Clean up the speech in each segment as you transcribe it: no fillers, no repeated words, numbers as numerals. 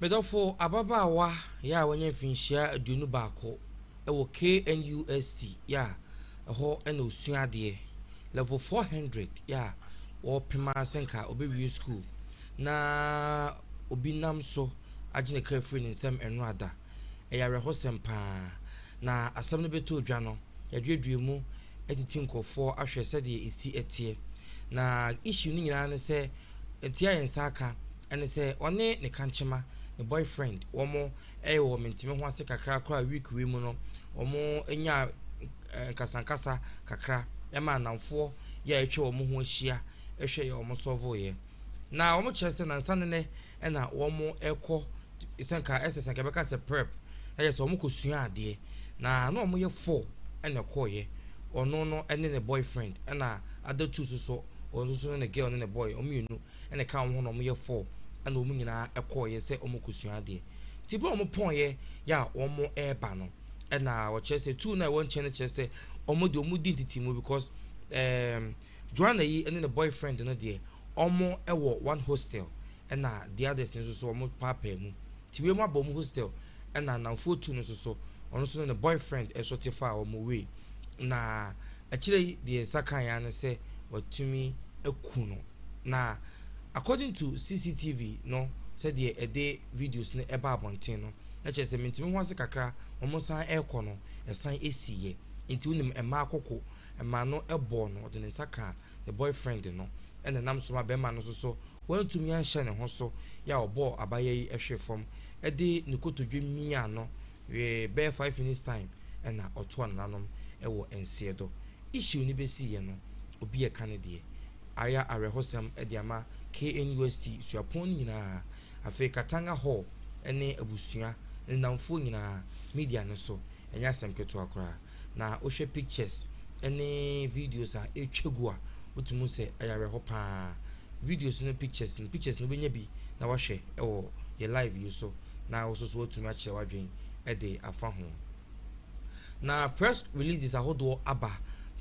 Medɔfo ababaawa yɛ a wanya mfinhyia 21 wɔ KNUST yɛ a ɛhɔ na osua adeɛ. Level 400 yɛ a wɔrepem ara sɛ nka ɔbɛwie sukuu na obi nam so agye ne kra afiri ne nsam ɛno ada. Ɛyɛ awerɛhosɛm paa. Na asɛm no bɛtɔ dwa no, yɛaduadua mu atiti nkurɔfoɔ ahwɛ sɛdeɛ ɛsi teɛ. Na issue no nyinaa ne sɛ, nti a yɛn nsa aka ɛne sɛ ɔne ne kankyema, ne boyfriend, wɔn ɛyɛ wɔ menteme ho ase kakra koraa week wei mu no, wɔn nya nkasankasa kakra ɛma anamfoɔ yɛ a atwa wɔn ho ahyia ɛhwɛ yɛ wɔn sɔvoeɛ. Na wɔn kyerɛ sɛ nansa ne nɛ ɛna wɔn ɛkɔ sɛ nka ɛsɛ sɛ nka ɛbɛka sɛ prep ɛyɛ sɛ wɔn kɔ sua adeɛ na na wɔn yɛ four ɛna ɛkɔɔyɛ ɔno no ɛne ne boyfriend ɛna other two nso so ɔno nso ne ne girl ne ne boy wɔn mmienu ɛna ɛka wɔn ho na wɔn yɛ four ɛna wɔn nyinaa ɛkɔɔyɛ sɛ wɔn kɔ sua adeɛ ti bere a wɔn pɔnyɛ yɛ a wɔn ɛreba no ɛna wɔkyerɛ sɛ two na ɛwɔ nkyɛn no kyerɛ sɛ wɔn de wɔn di ntete mu because Joanna yi ɛne ne boyfriend no deɛ wɔn ɛwɔ one hostel ɛna the others nso so wɔn paapaa mu ti wei mu abɔ wɔn hostel ɛna anamfoɔ two no nso so ɔno nso ne ne boyfriend ɛso te fa wɔn wei na akyire yi deɛ nsa kan ya ne sɛ watumi aku no. Na according to CCTV no, sɛdeɛ ɛde videos no ɛba abɔnten no, na kyerɛ sɛ mentumi ho ase kakra wɔn san ɛrekɔ no ɛsan esiiɛ. Nti wonim mmaa koko mmaa no ɛbɔɔ no, ɔde ne nsa kaa ne boyfriend no ɛna nam so ma bɛrima no nso so wantumi anhyɛ ne ho so yɛ a ɔbɔɔ abaayewa yi ɛhwee fam ɛde ne kotodwe mia no wee bɛyɛ 5 minutes time ɛna ɔtoa nananom ɛwɔ nseɛ do. Issue no bɛsiiɛ no, obi ɛka ne deɛ ayɛ awerɛhosɛm de ama KNUST suapɔn no nyinaa, afei Katanga Hall ne abusua ne nnamfoɔ nyinaa, media no so ɛnyɛ asɛm ketewa koraa. Na wohwɛ pictures ne videos a ɛtwa gu a, wotumi sɛ ɛyɛ awerɛho paa. Videos no, pictures no, wobɛnya bi na wahwɛ ɛwɔ yɛ live yi so na wo nso so watumi akyerɛ w'adwen de afa ho. Na press releases ahodoɔ aba,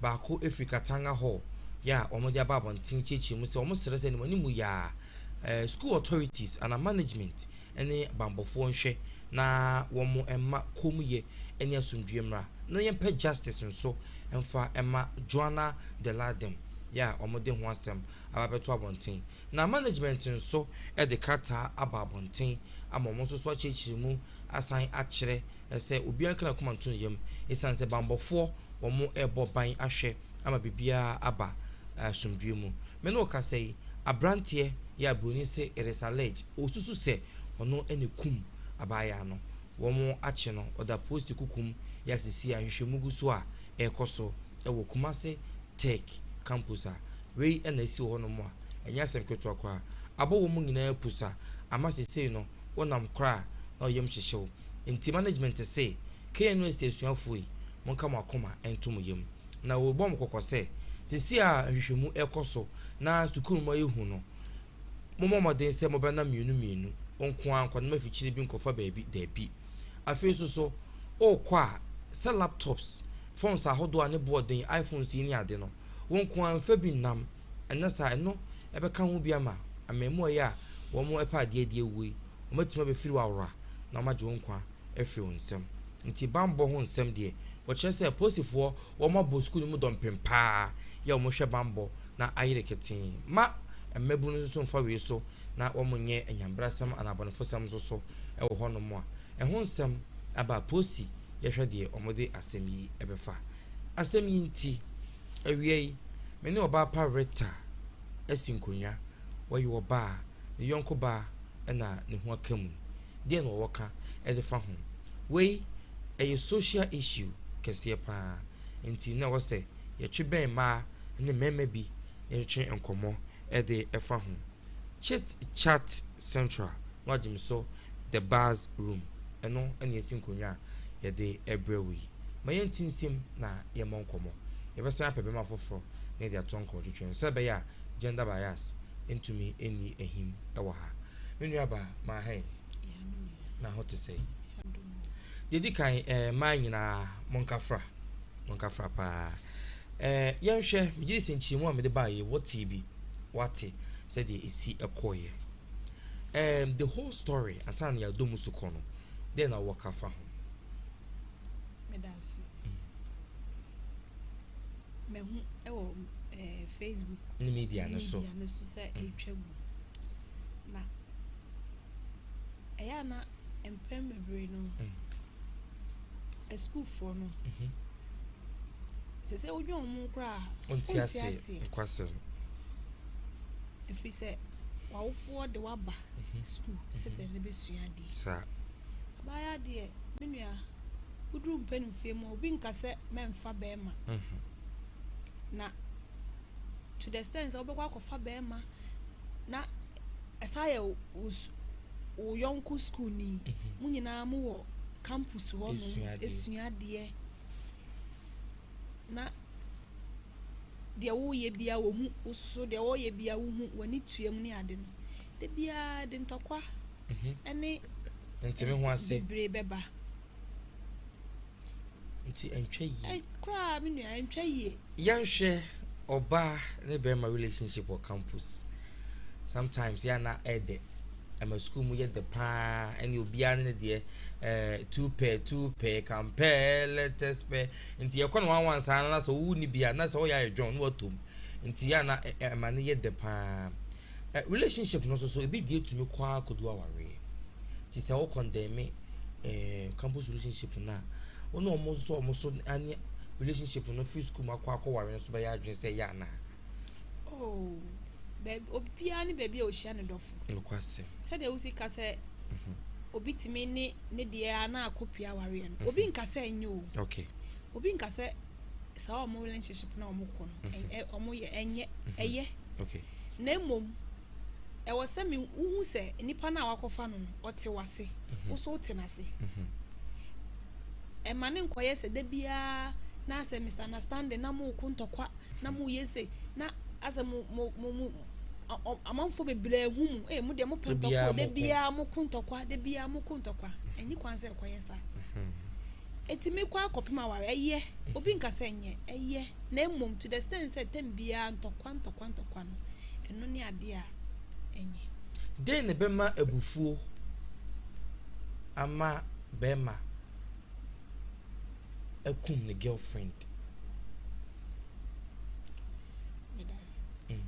baako efiri Katanga Hall yɛ a wɔde aba abɔnten kyerɛkyerɛ mu sɛ wɔn srɛ sɛ anim anim yaa school authorities ana management ne bambɔfoɔ nhwɛ na wɔn mma kɔm yɛ ne asomdwie mmra na yɛmpɛ justice nso mfa mma Joanna Deladem yɛ a wɔde ho asɛm aba bɛto abɔnten. Na management nso de krataa aba abɔnten ama wɔn nso so akyerɛkyerɛ mu asan akyerɛ sɛ obiara nkana kɔma nto ne yam ɛsiane sɛ bambɔfoɔ wɔn ɛrebɔ ban ahwɛ ama biribiara aba asomdwie mu. Me ne ɔkasa yi, aberanteɛ yɛ aburoni sɛ it is alleged osusu sɛ ɔno ɛna kum abaayewa no, wɔn akye no, ɔda polisi kukum yɛ asisi a nhwehwɛmu gu so a ɛrekɔ so ɛwɔ Kumase Tech Campus a wei ɛna esi wɔ hɔnom a ɛnyɛ asɛm ketewa koraa. Abɔ wɔn mu nyinaa pusa ama sesei no wɔnam koraa na ɔyam hyehyɛw. Nti management se KNUST asuafoɔ yi, monka mo akoma nto mo yam na wɔbɔ mo kɔkɔ sɛ sesi a nhwehwɛmu ɛkɔ so na sukuu mu ayɛ hu no, mommɔ mmɔden sɛ mobɛnam mmienu mmienu, nko ara nkɔnam afikyire bi nkɔfa baabi daabi. Afei nso so ɔrekɔ a sɛ laptops, phones ahodoɔ a ne boɔden, iPhones yi ne ade no, wɔn nko ara mfa bi nnam ɛnɛ saa ɛno ɛbɛka ho bi ama amammuo a wɔn ɛpɛ adeɛ adi awuo yi, wɔatumi abɛfiri wɔ awora na wɔagye wɔn nkwa afiri wɔn nsam. Nti bambɔ ho nsɛm deɛ, wɔkyerɛ sɛ polisifoɔ wɔn abɔ sukuu no mu dɔmpem paa yɛ wɔn hwɛ bambɔ na ayere ketee ma mmabunu nso mfa wei so na wɔn nyɛ anyambrasɛm anaa abɔnefosɛm nso so ɛwɔ hɔnom a ɛho nsɛm aba. Polisi yɛhwɛ deɛ wɔde asɛm yi ɛbɛfa. Asɛm yi nti awia yi me ne ɔbaa pa Rita asi nkonnwa. Wɔyɛ ɔbaa ne yɔnko baa ɛna ne ho aka mu deɛ na wɔwɔ ka ɛde fa ho. Wei ɛyɛ social issue kɛseɛ paa nti na ɛwɔ sɛ yɛtwe bɛn mmaa ne mmarima bi na yɛtwe nkɔmmɔ ɛde ɛfa ho. Chit Chat Central na wagye me so The Buzz Room, ɛno ɛna yɛsi nkonnwa a yɛde ɛbrɛ wo yi. Ma yɛnti nsɛm na yɛmmɔ nkɔmmɔ. Yɛbɛsan apɛ bɛma foforɔ na yɛde ato nkɔmmɔ twetwe no sɛ ɛbɛyɛ a gender bias ntumi nni ahim ɛwɔ ha. Me nua ba maa hɛn na ho te sɛ deɛ di kan mmaa nyinaa monkafra, monkafra paa. Yɛnhwɛ, megye di sɛ nkyerɛmu a mede baeɛ wɔtee bi, wate sɛdeɛ ɛsi ɛkɔeɛ. Um, the whole story ansa na yɛadɔ mu so kɔ no, dɛn na wɔka fa ho? Meda ase. Mahu wɔ eh, Facebook ne media no so. Media no so sɛ ɛretwa gu. Na ɛyɛ a na mpɛn bebree no mm. asukuufoɔ no mhm. sɛ sɛ wodwen wɔn ho koraa a wonte aseɛ nkwasɛm ɛfiri sɛ w'awofoɔ de waba mhm. sukuu sɛ mhm. bɛn bɛsua adeɛ saa abaayewa deɛ me nua woduru mpanimfie mu obi nka sɛ mɛmfa bɛrima mhm. na to the extent sɛ wobɛkɔ akɔfa bɛrima na ɛsa yɛ wo yɔnko sukuuni mo nyinaa mowɔ campus hɔ nom sua adeɛ na deɛ woyɛ biara wɔhu wo so deɛ wɔyɛ biara wohu w'ani tua mu ne ade no da biara de ntɔkwa mhm. ne ntumi ho ase bebree bɛba Nti ɛntwa yie. Koraa me nua ɛntwa yie. Yɛnhwɛ ɔbaa ne bɛrima relationship wɔ campus. Sometimes yɛ ana ɛdɛ. Ɛma school mu yɛ dɛ paa ɛne obiara ne ne deɛ ɛɛ two pair two pair compare let us pair. Nti yɛkɔ no one one saa na sɛ wowu ne bi a na sɛ ɔyɛ ayɛ dwɔn na watom. Nti yɛ ana ɛma no yɛ dɛ paa. Relationship no nso so ebi deɛ tumi kɔ ara kɔdu awareɛ. Nti sɛ wo condemn eh, campus relationship no a, wo ne wɔn nso wɔn so ne relationship no firi school mu akɔ akɔware nso bɛyɛ adwene sɛ ɛyɛ anaa? Oh, baabi obiara ne baabi a ohyia ne dɔfo. Nokwasɛm. Sɛdeɛ wosi ka sɛ mhm. obi tumi ne ne deɛ a na akɔpia awareɛ no, mhm. obi nka sɛ ɛnyɛ o. Okay. Obi nka sɛ saa wɔn relationship na wɔn kɔ no, mhm. wɔn yɛ ɛnyɛ ɛyɛ. Okay. Na mmom ɛwɔ sɛ me wohu sɛ nipa no a wakɔfa no no ɔte w'ase mhm. wo so wote n'ase mhm. ɛma ne nkɔyɛ sɛ da biara na asɛ misunderstanding na mo ko ntɔkwa na mo yɛ se na asɛ mo mo mo mo amanfoɔ bebree hu mu ee mo deɛ mo pɛ ntɔkwa da biara mo ko ntɔkwa da biara mo ko ntɔkwa ɛnyi kwan sɛ ɛkɔyɛ saa. Mhm. Ɛtumi kɔ akɔpem aware, ɛyɛ, obi nka sɛ ɛnyɛ, ɛyɛ, na mmom to the extent sɛ tɛm biara ntɔkwa ntɔkwa ntɔkwa no, ɛno ne adeɛ a ɛnyɛ. Dɛn na ɛbɛma abufuo ama bɛrima akum ne girlfriend? Meda ase. Mm.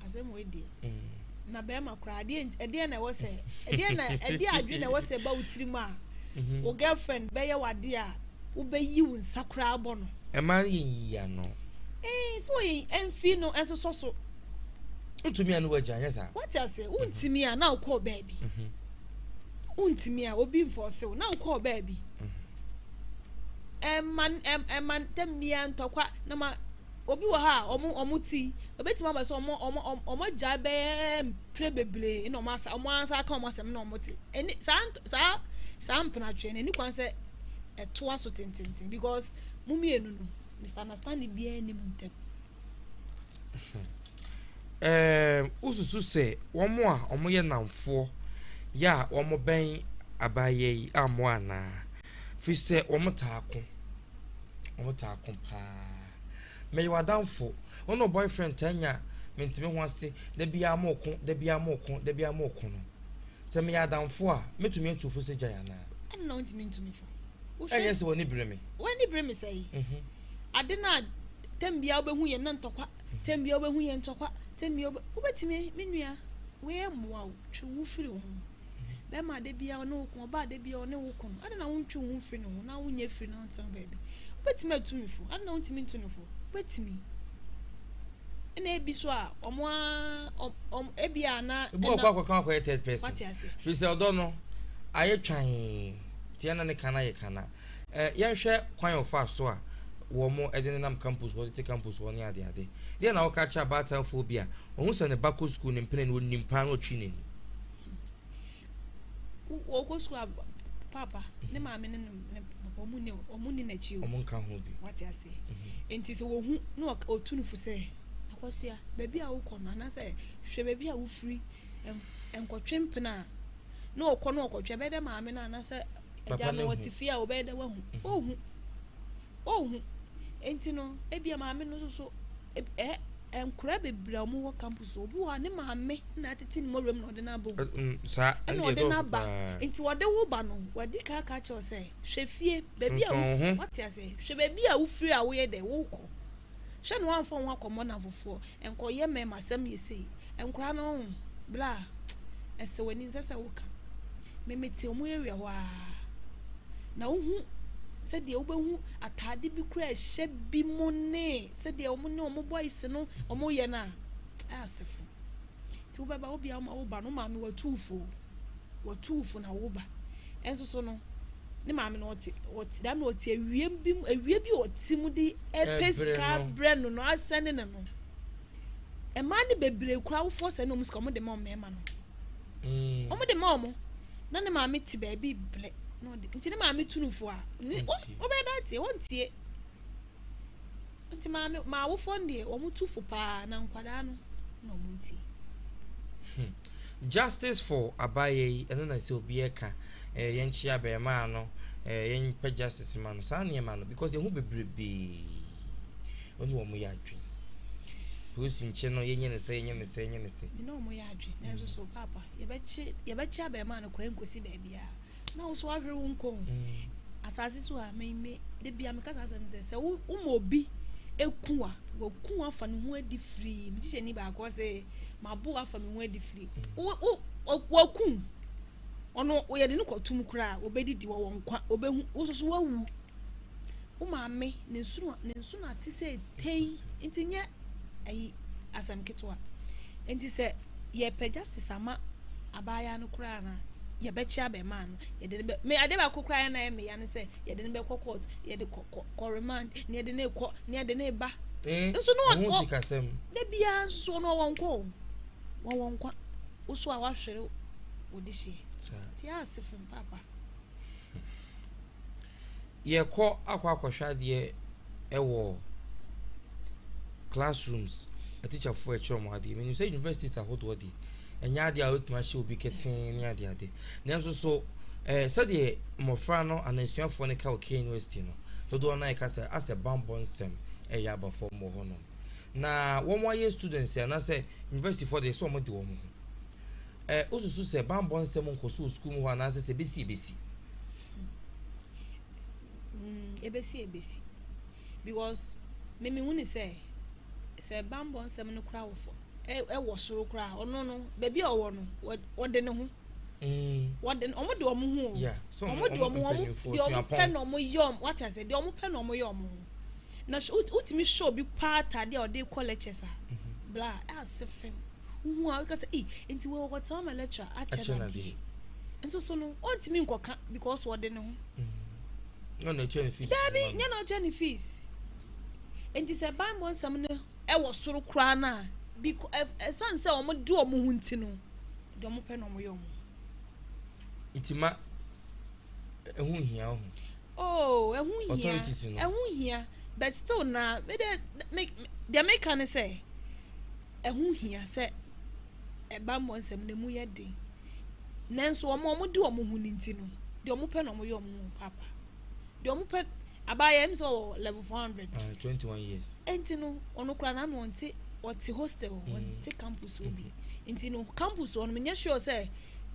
Asɛm wei deɛ. Mm. Na bɛrima koraa adeɛ ɛdeɛ na ɛwɔ sɛ ɛdeɛ na ɛdeɛ adwene na ɛwɔ sɛ ɛba wo tirim a mhm. wo girlfriend bɛyɛ w'adeɛ a wobɛyi wo nsa koraa bɔ no. Ɛma yɛ yiyi ano. Ee sɛ wɔyɛ ɛmfi no ɛsosɔ so. Ntumi a no wagya nyɛ saa. Wate ase wontumi a na wokɔɔ baabi. Mhm. Wontumi a obi mfɔɔse wo na wokɔɔ baabi. Mhm. Ɛma ɛma tɛm biara ntɔkwa na ma. Obi wɔ hɔ a, wɔn wɔn ti, ebetumi aba sɛ wɔn wɔn wɔn agyae bɛyɛ mpire bebree na wɔn asa wɔn asa aka wɔn asɛm na wɔn te. Ɛni saa saa saa mpenatwe no, ɛni kwan sɛ ɛtoa so tententen because mo mmienu no misunderstanding biara nni mo ntam. Ɛɛm, wosusu sɛ wɔn a wɔyɛ nnamfoɔ yɛ a wɔbɛn abaayewa yi ammoa anaa? Firi sɛ wɔtaa ko. Wɔtaa ko paa. Meyɛ w'adamfo. Wo ne wo boyfriend taa nya mente-me-ho-ase, da biara moko, da biara moko, da biara moko no. Sɛ meyɛ adamfo a, mɛtumi atu wo fo sɛ gyae anaa? Ɛnna na wontumi ntu me fo. Ɛnyɛ sɛ w'ani bere me. W'ani bere me sɛe. Mhm. Ade no a tɛm biara wobɛhu yɛn na ntɔkwa, tɛm biara wobɛhu yɛn ntɔkwa, tɛm biara wobɛtumi, me nua, wei mmoa wo, twe wo ho firi wo ho. Bɛrima da biara ɔne wo ko, ɔbaa da biara ɔne wo ko no, adɛn na wontwe wo ho mfiri ne ho na wonyɛ firi na wontena baabi? Wobɛtumi atu me fo, adɛn na wontumi ntu ne fo? Wobɛtumi. Ɛna ebi so a, ɔmo a, ɔmo, ebi a na. Ebi wɔ kɔ akɔka akɔyɛ third person. Wate ase. Firi sɛ ɔdɔ no ayɛ twan, nti ɛna ne kana yɛ kana. Ɛ yɛnhwɛ kwan a ɔfa so a wɔn de nenam campus hɔ, tete campus hɔ ne adeade. Deɛ na wɔka kyerɛ abaatanfoɔ bi a, ɔhu sɛ ne ba kɔ sukuu ne mpene no, ɔnim paa na ɔtwi n'ani. Wɔkɔ sukuu a papa ne maame ne ne papa wɔn ni wɔn ni n'akyi o. Wɔn nka ho bi. Wate ase. Mhm. Nti sɛ wɔhu na ɔtu no fo sɛ akɔsoa baabi a wokɔ no anaasɛ hwɛ baabi a wofiri nkɔtwe mpena a na ɔkɔ na ɔkɔtwe ɛbɛyɛ dɛ maame no anaasɛ agya no ɔte fie a ɔbɛyɛ dɛ wahu. Mhm. Ɔhu. Ɔhu. Nti no ebia maame no nso so ɛ. Nkwadaa bebree a wɔwɔ campus obi wɔ hɔ a ne maame na atete ne mɔwerɛ mu na ɔde no aba o. Saa ɛna ɛnde ɔde no ɛdɔɔso aba paa. Nti ɔde wo ba no, wadi kan aka akyerɛ wo sɛ hwɛ fie baabi a Sonsɔn wo ho. Wate ase, hwɛ baabi a wofiri a woyɛ dɛ wokɔ. Hwɛ na woamfa wo ho akɔmmɔ nnamfofoɔ, nkɔyɛ mmarima asɛm yɛ sei. Nkwadaa no ho bla ɛsɛ w'ani nsɛ sɛ woka. Me mete wɔn area hɔ ara na wohu sɛdeɛ wobɛhu ataade bi koraa a ɛhyɛ bi mu ne sɛdeɛ wɔn ne wɔn boys no wɔyɛ no a, ɛyɛ ase fam. Nti wobɛba wo bia wo ba no, wo maame watu wo fo o, watu wo fo na woba. Ɛnso so no, ne maame no ɔte ɔte da no ɔte awia bi mu awia bi a ɔte mu de ɛpɛ sika brɛ no no asɛne ne no. Mmaa no bebree koraa awofoɔ sɛne wɔn sika wɔn de ma wɔn mmarima no. Wɔn de ma wɔn na ne maame te baabi brɛ na ɔde nti ne maame tu no fo a ne ɔbɛyɛ da tie wɔntie. Nti maame ma awofoɔ no deɛ wɔn tu fo paa na nkwadaa no na wɔn ntie. Justice for abayɛ yi ɛno na sɛ obi ɛka eh, yɛnkyea abɛɛmaa no eh, yɛmpɛ justice ma no saa nneɛma no because ɛho bebrebee ɔne wɔn yɛ adwen polisi nkye no yɛnyɛ ne sɛ yɛnyɛ ne sɛ yɛnyɛ ne sɛ. Me ne wɔn yɛ adwen nanso so paapa yɛbɛkye yɛbɛkye abɛɛmaa no koraa nkosi baabiara na wo so ahwere wo nkɔ o asase so a me me de bia meka saa asɛm sɛ sɛ wo woma obi eku a waku afa ne ho adi firii me kyikyɛ ni baako ɔsɛ mabo afa me ho adi firi wo wo waku ɔno yɛde no kɔtum koraa obɛdidi wɔwɔ nkwa obɛhu wo nso so wawu wo maame ne nsono ne nsono ate sɛ tɛn nti nyɛ ayi asɛm ketewa nti sɛ yɛpɛ justice ama abaayewa no koraa na yɛbɛkye abɛɛmaa no yɛde no bɛ me ade baako koraa na ɛyɛ meya ne sɛ yɛde no bɛkɔ court yɛde kɔ kɔ kɔ remand ne yɛde no kɔ ne yɛde no ba nso no wɔ sikasɛm da biara nso ɔno ɔwɔ nkwa o wɔwɔ nkwa woso a wahwere wo de hyeɛ ti ase fam papa. Yɛkɔ akɔ akɔhwɛ adeɛ wɔ classrooms, atikyafoɔ ɛkyerɛ wɔn adeɛ. Menim sɛ universities ahodoɔ deɛ, ɛnyɛ adeɛ a wobɛtumi ahyɛ obi ketee ne adeade. Nanso so eh, sɛdeɛ mmɔfra no anaa asuafoɔ no ka wɔ KNUST no, dodoɔ no ara ɛka sɛ asɛ bammɔ nsɛm ɛyɛ aba fam wɔ hɔnom. Na wɔn ayɛ students anaasɛ universityfoɔ deɛ sɛ wɔn de wɔn ho. Eh, wosusu sɛ bammɔ nsɛm nkɔ so wɔ sukuu mu hɔ anaasɛ sɛ ebesi ebesi? Ebesi ebesi. Because me mehu ne sɛ sɛ bammɔ nsɛm no koraa wɔ fam ɛwɔ soro koraa ɔno no baabi a ɔwɔ no wɔde ne ho. Wɔde wɔn de wɔn ho o. Wɔn de wɔn ho deɛ wɔn pɛ na wɔn yɛ wɔn wate ase deɛ wɔn pɛ na wɔn yɛ wɔn ho. Na wotumi hyɛ obi paa ataade a ɔde kɔ lectures a bla ase fam. Wohu a woka sɛ ei nti wei ɔkɔtena ma lecturer akyɛ no adeɛ. Nso so no ɔntumi nkɔka because ɔde ne ho. Nyɛ na ɔkyɛ ne fees. Daabi nyɛ na ɔkyɛ ne fees. Nti sɛ bammɔ nsɛm no ɛwɔ soro koraa no a because ɛsan sɛ wɔn de wɔn ho nti no deɛ wɔn pɛ na wɔn yɛ wɔn. Nti ma ɛho hia ho. Oh ɛho hia ɛho hia but still na me de me deɛ meka ne sɛ. Ɛho hia sɛ bammɔ nsɛm no emu yɛ den. Nanso wɔn a wɔde wɔn ho no nti no, deɛ wɔpɛ na wɔyɛ wɔn ho paapa. Deɛ wɔpɛ, abaayewa yi sɛ ɔwɔ level 400. Uh, 21 years. Nti no, ɔno koraa n'ano ɔnte, ɔte hostel, ɔnte campus hɔ bi. Nti no, campus hɔ no, menyɛ sure sɛ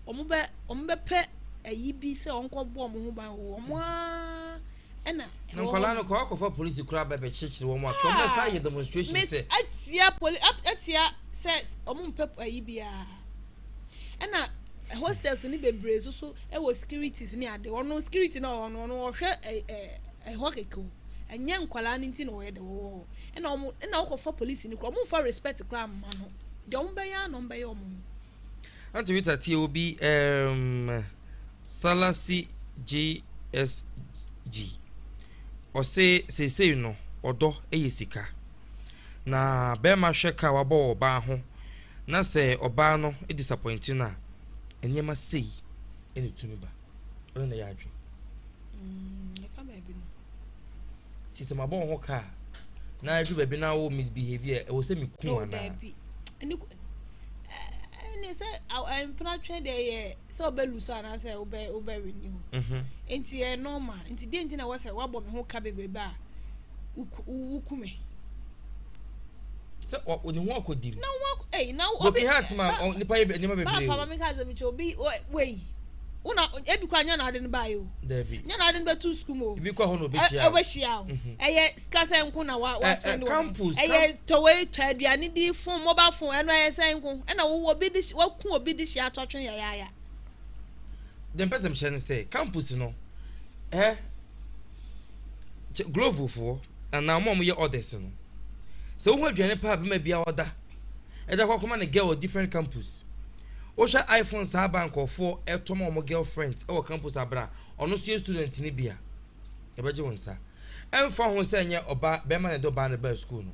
wɔn bɛ wɔn bɛpɛ ayi bi sɛ wɔnkɔbɔ wɔn ho ban wɔ wɔn ara ɛna Na nkwadaa no kɔ akɔfa polisi koraa bɛ bɛkyekyere wɔn a kɛ wɔn bɛsa ayɛ demonstration sɛ. Atia poli atia sɛ wɔn mpɛ ayi biara ɛna hostels ne bebree nso so ɛwɔ securities ne ade ɔno security na ɔwɔ no ɔno ɔhwɛ ɛ ɛ ɛhɔ kɛkɛ o ɛnyɛ nkwadaa no nti na ɔyɛ dɛ wɔwɔ hɔ ɛna wɔn ɛna wɔkɔfa polisi no koraa wɔn nfa respect koraa mma no deɛ wɔn bɛyɛ ara na wɔn bɛyɛ wɔn ho. Auntie Rita tie obi um, Salasi JSG. Ɔse seesei no ɔdɔ yɛ sika. Na bɛrima hwɛ ka wabɔ wɔ ɔbaa ho na sɛ ɔbaa no disappoint no a nneɛma sei na ɛtumi ba. Ɔno na ɛyɛ adwene. Ɛfa baabi no. Ti sɛ mabɔ wo ho ka a na aduru baabi na wo misbehave a ɛwɔ sɛ meku Oh, anaa? daabi. Ɛne ɛne sɛ mpena twɛn deɛ yɛ sɛ ɔbɛ lusu anaasɛ wobɛ wobɛ renew. Nti ɛyɛ normal. Nti deɛ nti na ɛwɔ sɛ wabɔ me ho ka bebrebe a woku me. Sɛ ɔ ne ho akɔdim. Na wo ɛyi na obi. Broken heart ma nipa yɛ nneɛma bebree. Paapa maame ka asɛm kyerɛ obi wei. Wona ebi kora nyɛ na ade no baayɛ o. Dabi. Nyɛ na ade no bɛtu sukuu mu o. Ebi kɔ hɔ na obehyia o. Obehyia o. Ɛyɛ sika sɛ nko na wa wa spend wɔ. Campus. Ɛyɛ tɔwei tɔ aduane di phone mobile phone ɛno ɛyɛ sɛ nko ɛna wo obi de waku obi de hyia atɔtwe yayaya. Deɛ mpɛ sɛ mehyɛ no sɛ campus no ɛ glovofoɔ anaa wɔn a wɔyɛ orders no sɛ wohu aduane paa bɛma bi a ɔda ɛda kɔ akɔma ne girl wɔ different campus wohwɛ iphone saa ba nkurɔfoɔ ɛtɔ ma wɔn girlfriends ɛwɔ campus abira ɔno nso yɛ student no bi a ɛbɛgye wɔn nsa ɛmfa ho sɛ ɛnyɛ ɔba bɛrima na ɛde ɔbaa no baa school no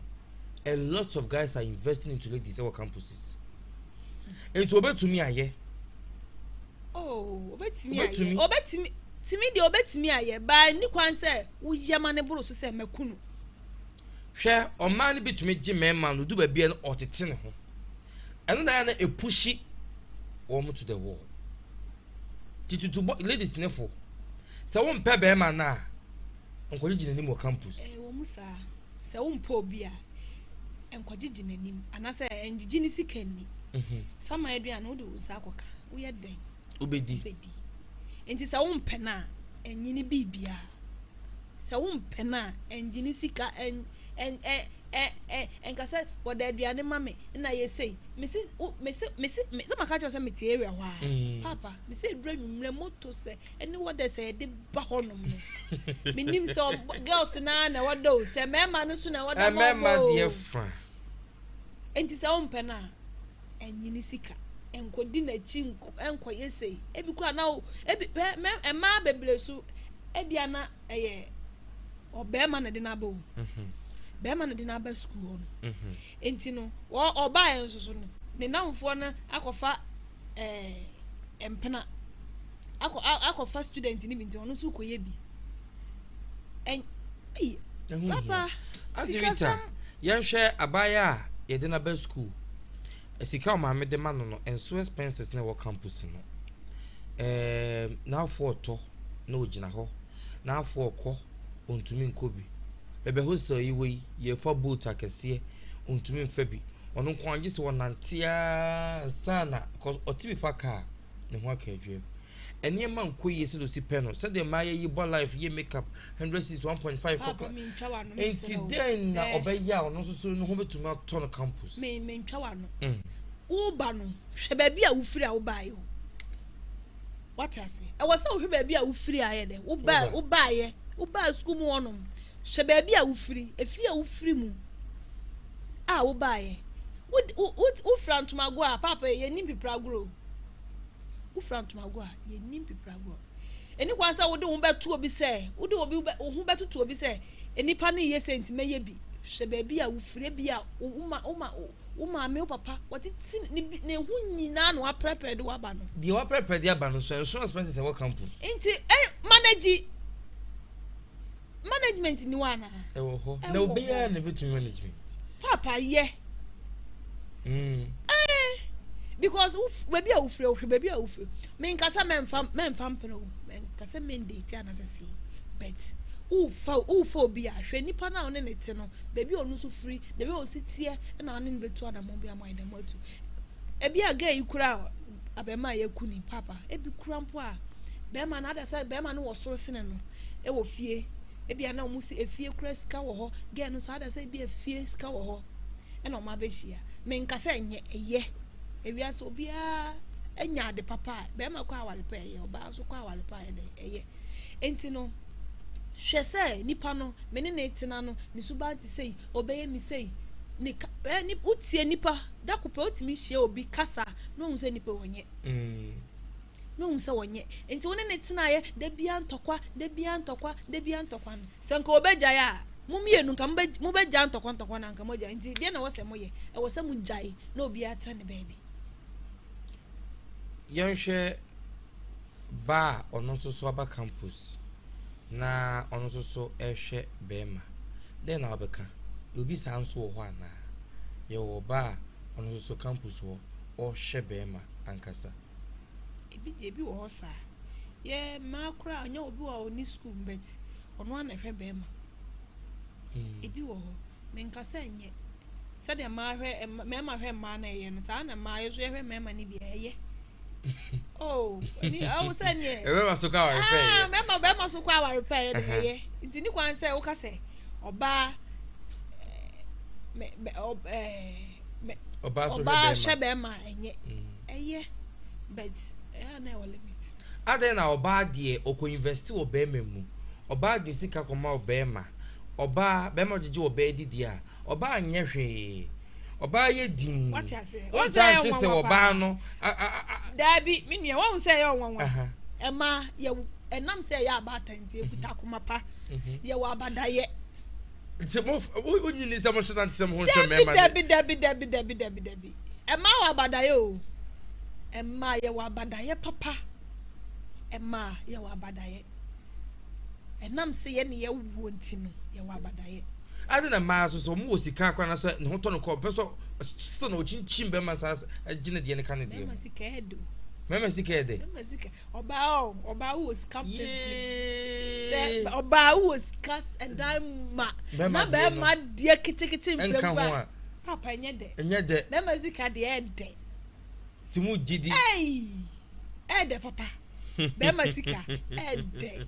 a lot of guys are investing into ladies ɛwɔ campuses nti obetumi ayɛ. Oh, obetumi ayɛ. Obetumi tumi deɛ obetumi ayɛ baa ni kwan sɛ woyɛ ma ne boro so sɛ mɛku no. Hwɛ, ɔmaa no bi tumi gye mmarima no du baabi a ɔtete ne ho. Ɛno na yɛ na epushi wɔn to the wall. Titutu bɔ ladies ne fo. Sɛ wompɛ bɛrima no a, nkɔgyegye n'anim wɔ campus. Ɛwɔ mu saa. Sɛ wompɛ obi a, nkɔgyegye n'anim anaasɛ ngyegye ne sika nni. Sama aduane wode wo nsa akɔka, woyɛ dɛn? Wobɛdi. Wobɛdi. Nti sɛ wompɛ no a, ɛnyi ne biribiara. Sɛ wompɛ no a, ɛngye ne sika, ɛn ɛn ɛ ɛ ɛ ɛnka sɛ wɔde aduane ma me na yɛ sei. Mesi wo mesi mesi sɛ maka kyerɛ sɛ mete area hɔ a. Papa, mesi eduru anwummerɛ moto sɛ ɛne wɔde sɛ yɛde ba hɔnom no. Menim sɛ girls naa na wɔda o, sɛ mmarima no so na wɔda ma ɔmo o. Mmarima deɛ fa. Nti sɛ wompɛ no a, ɛnyi ne sika. Nkɔdi n'akyi nkɔyɛ sei. Ebi koraa na ebi mmaa bebree so ebia na ɛyɛ ɔbɛrima na de n'aba o. Bɛrima na de n'aba sukuu hɔ no. Nti no ɔbaeɛ nso so no ne namfoɔ no akɔfa ɛɛ mpena akɔ akɔfa student no bi nti ɔno nso kɔyɛ bi. Ɛn ɛyi papa sikasɛm. Yɛnhwɛ abaayewa a yɛde n'aba sukuu. Sika a ɔmaame de ma no no nso expenses na ɛwɔ campus no. Ɛɛm n'afoɔ ɔtɔ na ogyina hɔ. N'afoɔ ɔkɔ ontumi nkɔ bi. Baabi a hostel yi wɔ yi yɛfa boat akɛseɛ ontumi nfa bi. Ɔno nko ara gye sɛ ɔnante ara ansa na cause ɔte bi fa kaa ne ho aka adwam. Nneɛma nkɔ yie sɛdeɛ osi pɛ no sɛdeɛ mmaa yɛ yi bɔ life yɛ makeup 100 cedis 1.5 kɔkɔ. Nti dɛn na ɔbɛyɛ a ɔno nso so ne ho bɛtumi atɔ no campus. Me mentwa w'ano. Woba no hwɛ baabi a wofiri a wobaeɛ o. Wate ase? Ɛwɔ sɛ wohwɛ baabi a wofiri ayɛ dɛ. Woba wobaeɛ wobaa sukuu mu hɔnom. Hwɛ baabi a wofiri, efie a wofiri mu a wobaeɛ. Wo wo wofira ntomago a paapa yɛnni mpipiragorɔ o. Wofira ntomago a yɛnni mpipiragorɔ. Ɛni kwan sɛ wode wo ho bɛto obi sɛ wode obi wo ho bɛtoto obi sɛ nnipa no yɛ sɛ nti mɛyɛ bi. Hwɛ baabi a wofiri ebi a wo ma wo ma wo maame wo papa wɔtete ne ne ho nyinaa na waprɛprɛ de waba no. Deɛ waprɛprɛ de aba no nso ɛnso expenses ɛwɔ campus. Nti ɛ manage management ni hɔ anaa. Ɛwɔ hɔ na obiara na ebetumi management. Papa yɛ. Ɛɛ because wo baabi a wofiri wohwɛ baabi a wofiri menkasa mɛnfa mɛnfa mpene o menkasa mɛndate anasɛ sei but wofa wofa obi a hwɛ nipa no a ɔne ne te no baabi a ɔno nso firi baabi a ɔsi teɛ ɛna ɔne no bɛtu anamɔ bi ama ayɛ dɛm atu ebi a girl yi kura abɛɛma a yɛku ni papa ebi kura mpo a bɛrima no ada sɛ bɛrima no wɔ soro sene no ɛwɔ fie ebi a na wɔn si efie kura sika wɔ hɔ girl no nso ada sɛ ebi efie sika wɔ hɔ ɛna wɔn abɛhyia menkasa ɛnyɛ ɛyɛ ewiase obiara anya ade papa a bɛrima kɔ aware pa ɛyɛ ɔbaa nso kɔ aware pa ɛyɛ ɛyɛ nti no hwɛ sɛ nipa no me ne ne tena no ne suban te sei ɔbɛyɛ mi sei ne ka ɛɛ ni wotie nipa dako pɛ wotumi hyia obi kasa na ohun sɛ nipa wɔnyɛ na ohun sɛ wɔnyɛ nti wo ne ne tenaeɛ da bia ntɔkwa da bia ntɔkwa da bia ntɔkwa no sɛ nka ɔbɛgyae a mo mmienu nka mo bɛgya ntɔkwa ntɔkwa na nka mo gyae nti deɛ na ɛwɔ sɛ mo yɛ ɛwɔ sɛ mo gyae na obiara tena ne baabi. Yɛnhwɛ baa a ɔno nso so aba campus na ɔno nso so ɛrehwɛ bɛrima. Dɛn na wobɛka? Obi saa nso wɔ hɔ anaa? Yɛwɔ ɔbaa a ɔno nso so campus hɔ ɔrehwɛ bɛrima ankasa. Ebi deɛ ebi wɔ hɔ saa. Yɛ mmaa koraa ɔnyɛ obi wɔ a ɔni school but ɔno ara na ɛhwɛ bɛrima. Ebi wɔ hɔ. Menkasa nyɛ. Sɛdeɛ mmaa hwɛ mmarima hwɛ mmaa na ɛyɛ no, saa na mmaa yɛ nso yɛhwɛ mmarima no bi a ɛyɛ. Oh, ni awo sɛ neɛ. Mmarima so kɔ aware pɛ yɛ. Ah, mmarima barima so kɔ aware pɛ yɛ de ɛyɛ. Nti ne kwan sɛ woka sɛ ɔbaa mɛ mɛ mɛ ɔbaa so hwɛ bɛrima ɛnyɛ ɛyɛ but ɛyɛ na ɛwɔ limit. Adɛn na ɔbaa deɛ ɔkɔ invest wɔ bɛrima mu, ɔbaa de sika kɔma ɔbɛrima, ɔbaa bɛrima gyegye ɔbaa didi a, ɔbaa nyɛ hwee, ɔbaa yɛ dinn. Wate aseɛ? Wontaa nte sɛ ɔbaa no. Daabi, me nua, wɔn sɛ ɛyɛ ɔnwanwa. Ɛma yɛ ɛnam sɛ ɛyɛ abaatan nti ekuta akoma pa. Yɛwɔ abadayɛ. Nti mo wonyi ni sɛ mo hyɛ nante sɛ mo ho nhwɛ mmarima de. Dabi dabi dabi dabi dabi dabi. Ɛma wɔ abadayɛ o. Ɛma yɛwɔ abadayɛ papa. Ɛma yɛwɔ abadayɛ. Ɛnam sɛ yɛne yɛwɔ nti no yɛwɔ abadayɛ. Ade na mmaa nso sɛ wɔn wɔ sika koraa na sɛ ne ho tɔ no kɔ ɔpɛ sɛ sɛ na ɔkyinkyim bɛrima saa gye ne deɛ ne ka ne deɛ. Mmarima sika ɛdɛ o. Mmarima sika ɛdɛ. Mmarima sika ɔbaa o ɔbaa wɔ sika pempem. Sɛ ɔbaa wɔ sika ɛdan ma na bɛrima deɛ ketekete nfrɛ mu a. Papa ɛnyɛ dɛ. Ɛnyɛ dɛ. Mmarima sika deɛ ɛdɛ. Ti mu gye di. Ɛyi ɛdɛ papa. Bɛrima sika ɛdɛ.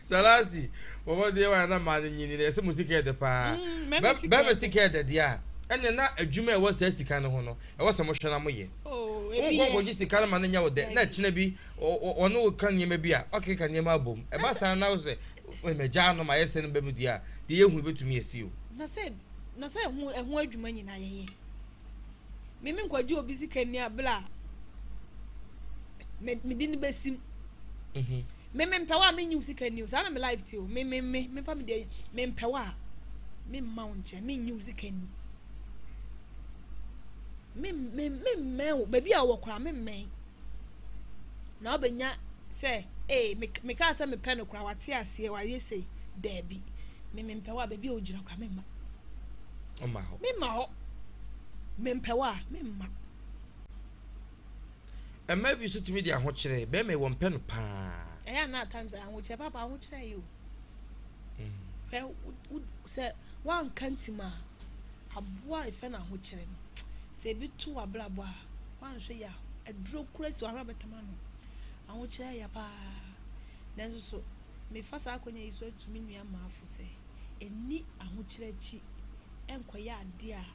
Salasi, wɔbɔ deɛ wɔn na maa no nyini na ɛsɛ mu sika ɛdɛ paa. Bɛrima sika ɛdɛ deɛ a, ɛnna na adwuma a ɛwɔ saa sika no ho no, ɛwɔ sɛ mohwɛ na moyɛ. Wonkɔ nkɔgye sika no ma no nyɛ wo dɛ, na ɛkyena bi ɔne wo ka nneɛma bi a, ɔkeka nneɛma abom. Ɛba saa na wo sɛ, magyaa no ma ayɛ sɛ no bɛmu deɛ a, deɛ yɛhu bɛtumi asi o. Na sɛ na sɛ ɛho ɛho adwuma nyinaa yɛyɛ. Me me nkɔgye obi sika ni abere a me me de no bɛsim. Me me mpɛ wo a menyi wo sika ni o. Saa na me life te o. Me me me me fa me deɛ me mpɛ wo a me mma wo nkyɛn menyi wo sika ni. Me me me mmɛn wo baabi a wɔ koraa me mmɛn. Na wobɛnya sɛ ee me me kaa sɛ mepɛ no koraa wate aseɛ wayɛ sei daabi. Me me mpɛ wo a baabi a wogyina koraa me mma. Ɔmma hɔ. Me mma hɔ. Me mpɛ wo a me mma. Mmaa bi nso tumi de ahokyerɛ, bɛrima yi wɔmpɛ no paa. Ɛyɛ a na at times ahokyerɛ papa ahokyerɛ yɛ o. Hwɛ wo sɛ woanka ntim a aboa a yɛfrɛ no ahokyerɛ no sɛ ebi to w'abrabɔ a woanhwɛ yie a aduro kura si w'ahwɛ abɛtam ano. Ahokyerɛ yɛ paa. Nanso so mefa saa akonnwa yi so atu me nua mmaafo sɛ ɛnni ahokyerɛ akyi nkɔyɛ adeɛ a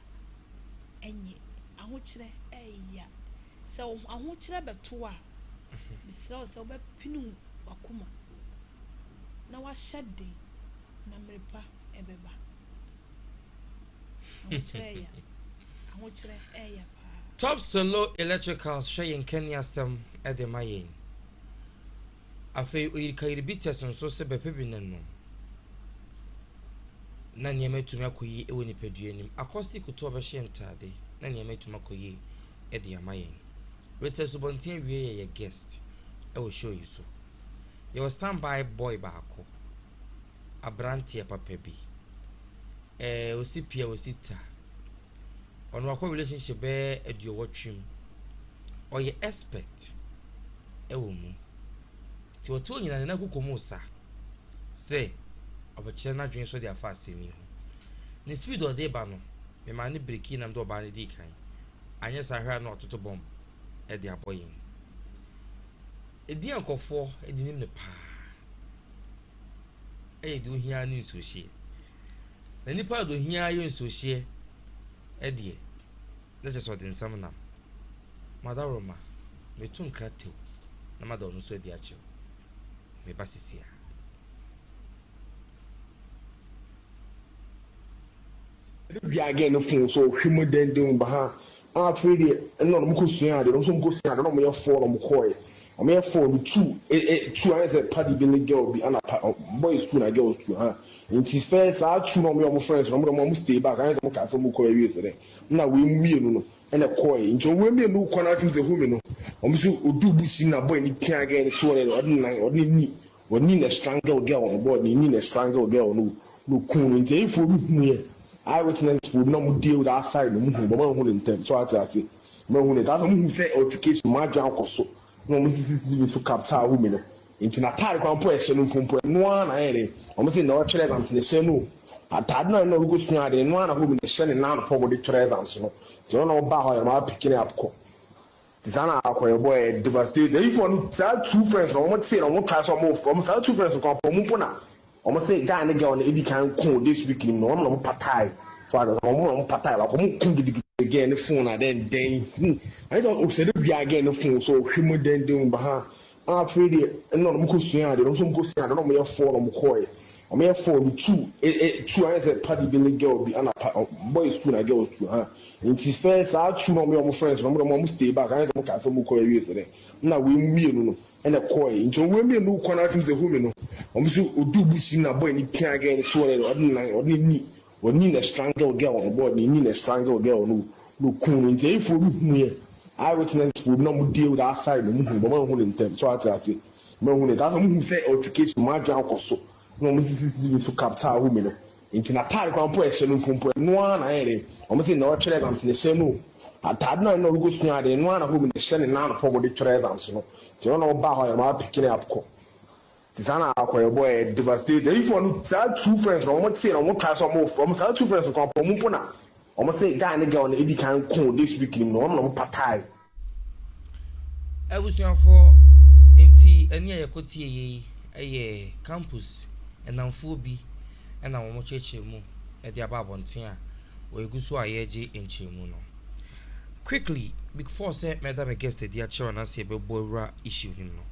ɛnyɛ. Ahokyerɛ ɛyɛ. Sɛ wo ahokyerɛ bɛto wo a, mesrɛ wo sɛ wobɛpene w'akoma na wahyɛ den na mmere pa ɛbɛba. Ahokyerɛ ɛya. Ahokyerɛ ɛya paa. Top Solo Electricals hwɛ yɛn kaneasɛm de ma yɛn. Afei oyirikayiri bitters nso sɛ bɛpɛ bi no nom na nneɛma atumi akɔ yie wɔ nipadua no mu. Acoustic kutu a ɔbɛhyɛ ntaade na nneɛma atumi akɔ yie de ama yɛn. Rita Asubɔnten awie yɛ yɛ guest wɔ show yi so. Yɛwɔ standby boy baako, aberanteɛ papa bi. Ɛɛ osi pia osi ta. Ɔno wakɔ relationship bɛyɛ aduowɔtwe mu. Ɔyɛ expert wɔ mu. Nti ɔte hɔ nyinaa ne nan koko mu sa sɛ ɔbɛkyerɛ n'adwene so de afa asɛm yi ho. Ne speed a ɔde ba no, memaa no breki na mede ɔbaa no dii kan. Anyɛ saa hwɛ a na watoto bomb de abɔ yɛn. Edin a nkurɔfoɔ de nim no paa yɛ deɛ ohia ne nsuohyeɛ. Na nipa a deɛ ohia yɛ nsuohyeɛ deɛ, na kyerɛ sɛ ɔde nsɛm nam. Madaworoma, meto nkra tew na mada ɔno nso adi akyerɛ wo. Meba sisi a. Dua girl no phone so ɔhwɛ mu dɛndɛn ba ha afei deɛ ɛna ɔmo kɔ sua adeɛ ɔmo nso ɔmo kɔ sua adeɛ na ɔmo yɛ four na ɔmo kɔɛ ɔmo yɛ four no two ɛ ɛ two ayɛ sɛ party bi ne girl bi ɛna pa boys two na girls two ha nti first saa two na ɔmo yɛ ɔmo friends na ɔmo de ɔmo ɔmo stay back ayɛ sɛ ɔmo kaa sɛ ɔmo kɔ awie sɛ dɛ ɛna wei mmienu no ɛna ɛkɔɛ nti ɔmo wei mmienu kɔ na atum sɛ home no ɔmo so odu bush na boy ne pia girl no so ɔde ne nan ɔde ne knee Ɔni na strangle girl no bɔɔ ne ni na strangle girl no na okuu no nti ayifoɔ bi hu yɛ eye witness foɔ bi na ɔmo deal that side na ɔmo hu but ɔmo anhu no ntɛm so ate ase ɔmo anhu no ntɛm afei ɔmo hu sɛ altercation ɔmo adwene akɔ so na ɔmo sisi CCTV so capture ahome no nti n'ataade kwan mpo a ɛhyɛ no mpo mpo ɛno ara na ayɛ dɛ ɔmo sɛ na ɔtwerɛ exams na ɛhyɛ no o. Ataade no a ɛna ɔrekɔ sua adeɛ no ara na home no hyɛ ne nan anɔpa wɔde twerɛ exams no. Nti ɔno na ɔbaa hɔ a yɛma apicki no up kɔ. Nti saa na akɔyɛ bɔ ɛyɛ devastating. Ayifoɔ no saa two friends no wɔn tee na wɔn try sɛ wɔn wɔn saa two friends no kwan wɔn mpo na wɔn se guy ne girl no edi kan ko this week nim no wɔn na wɔn patae so ade wɔn na wɔn patae baako wɔn ko gidigidi. Girl ne phone na dɛn dɛn hmm ayɛ sɛ ɔsɛ de dua girl ne phone so ɔhwɛ mu dɛn dɛn ba ha. Afei deɛ ɛna wɔn kɔ sua adeɛ, wɔn nso wɔn kɔ sua adeɛ na wɔn yɛ four na wɔn kɔɛ. Wɔn yɛ four no two e e two ayɛ sɛ party bi ne girl bi ɛna pa boys two na girls two ha. Nti first saa two na wɔn yɛ wɔn friends no wɔn deɛ wɔn stay back ayɛ sɛ wɔn kaa sɛ wɔn kɔ awie sɛ dɛ ɛna wei mmienu no ɛna kɔɛ. Nti wɔn mmienu kɔ na atum sɛ home no wɔn nso odu bush mu na boy no pia girl no so wɔn ɔde ne nan ɔde ne knee Ɔnii na strangle girl no bɔɔ ne knee na strangle girl no na okuu no nti ayifoɔ bi hu yɛ eye witness foɔ bi na ɔmo deal that side na ɔmo hu but ɔmo anhu ne ntɛm so ate ase ɔmo anhu ne ntɛm asɛ ɔmo hu sɛ altercation ɔmo adwene akɔ so na ɔmo CCTV so capture ahome no nti n'ataade koraa mpo a ɛhyɛ no mpo mpo ɛno ara na ayɛ dɛ ɔmo se na ɔtwerɛ exams na ɛhyɛ no ataade no a na ɔrekɔ sua adeɛ ɛno ara na home na ɛhyɛ ne nan anɔpa ɔmo de twerɛ exams no nti ɔno na ɔbaa hɔ a ɔmo apicki no up kɔ. Nti saa na akɔyɛ bɔ ɛyɛ devastating. Ayifoɔ no saa two friends no wɔn tee na wɔn try sɛ wɔn wɔn saa two friends no kwan wɔn mpo na wɔn se guy ne girl no edi kan ko this week nim no wɔn na wɔn patae. Abusuafoɔ, nti ɛne a yɛkɔ tie yei yɛ campus nnamfoɔ bi na wɔn kyerɛkyerɛ mu de aba abɔnten a wɔgu so a yɛregye nkyerɛmu no. Quickly, before sɛ mɛda me guest adi akyerɛ anaasɛ yɛbɛbɔ awura issue no mu no,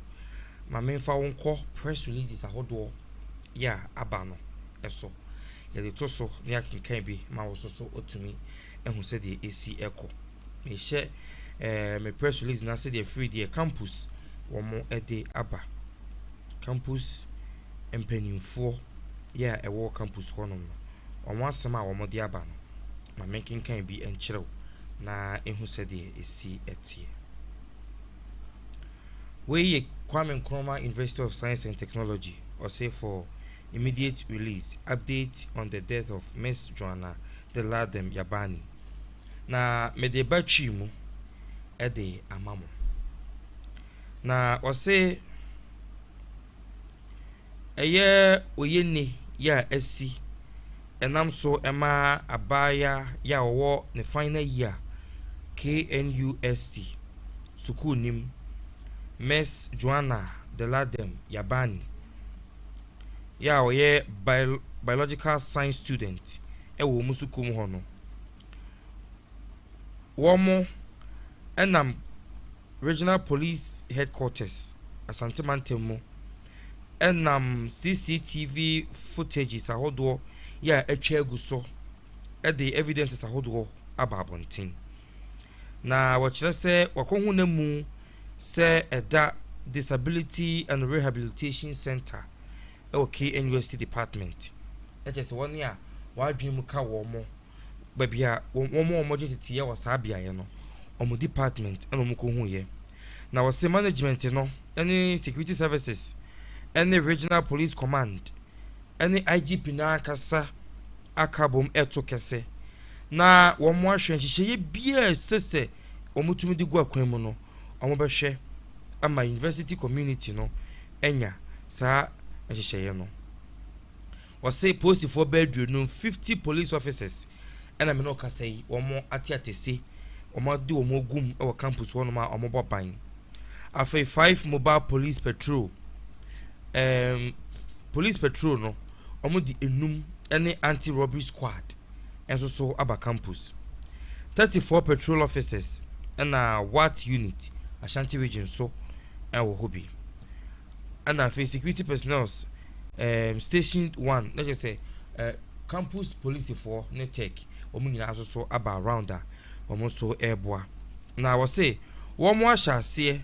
Ma memfa wo nkɔ press releases ahodoɔ yɛ a aba no so. Yɛde to so na yɛakenkan bi ma wo nso so watumi ahu sɛdeɛ ɛsi kɔ. Mehyɛ eh, me press release no ase deɛ firi deɛ campus wɔn de aba. Campus mpanimfoɔ yɛ a ɛwɔ campus hɔnom no, wɔn asɛm a wɔde aba no, ma menkenkan bi nkyerɛ wo na ɛhu sɛdeɛ ɛsi teɛ. Wei yɛ Kwame Nkrumah University of Science and Technology, ɔse for immediate release, update on the death of Miss Joanna Deladem Yabani. Na mede ba twi mu de ama mo. Na ɔse Ɛyɛ oyenni yɛ a asi ɛnam so ma abaayewa yi a ɔwɔ ne final year KNUST sukuu no mu, Miss Joanna Deladem Yabani yi a ɔyɛ Biological Science student wɔ wɔn sukuu mu hɔ no, wɔnam Regional Police Headquarters, Asante Mantam mu nam CCTV footages ahodoɔ yi a atwa agu so de evidences ahodoɔ aba abɔnten. Na wɔkyerɛ sɛ wɔakɔhu n'amu sɛ ɛda Disability and Rehabilitation Centre wɔ KNUST Department. Ɛkyerɛ sɛ wɔn a wɔn adwene mu ka wɔn baabi a wɔn a wɔgye teteɛ wɔ saa beaeɛ no, wɔn department na wɔkɔhuiɛ. Na wɔse management no ne security services ne regional police command ne IGP no ankasa aka abom ɛto kɛse na wɔn ahwɛ nhyehyɛeɛ biara a ɛsɛ sɛ wɔtumi de gu akwan mu no, wɔbɛhwɛ ama university community no anya saa nhyehyɛeɛ no. Wɔse polisifoɔ bɛyɛ aduonum, 50 police officers, ɛna me ne wo kasa yi, wɔn ate atese, wɔn ade wɔn agum wɔ campus hɔnom a wɔbɔ ban. Afei five mobile police patrol, um, police patrol no, wɔn de enum ne anti-robbery squad nso so aba campus. 34 patrol officers ɛna WAT unit, Ashanti region so ɛwɔ hɔ bi. Ɛna afei security personnels um, station one na kyerɛ sɛ uh, campus polisifoɔ ne tech wɔn nyinaa nso so aba round a wɔn nso ɛreboa na wɔse wɔn ahyɛ aseɛ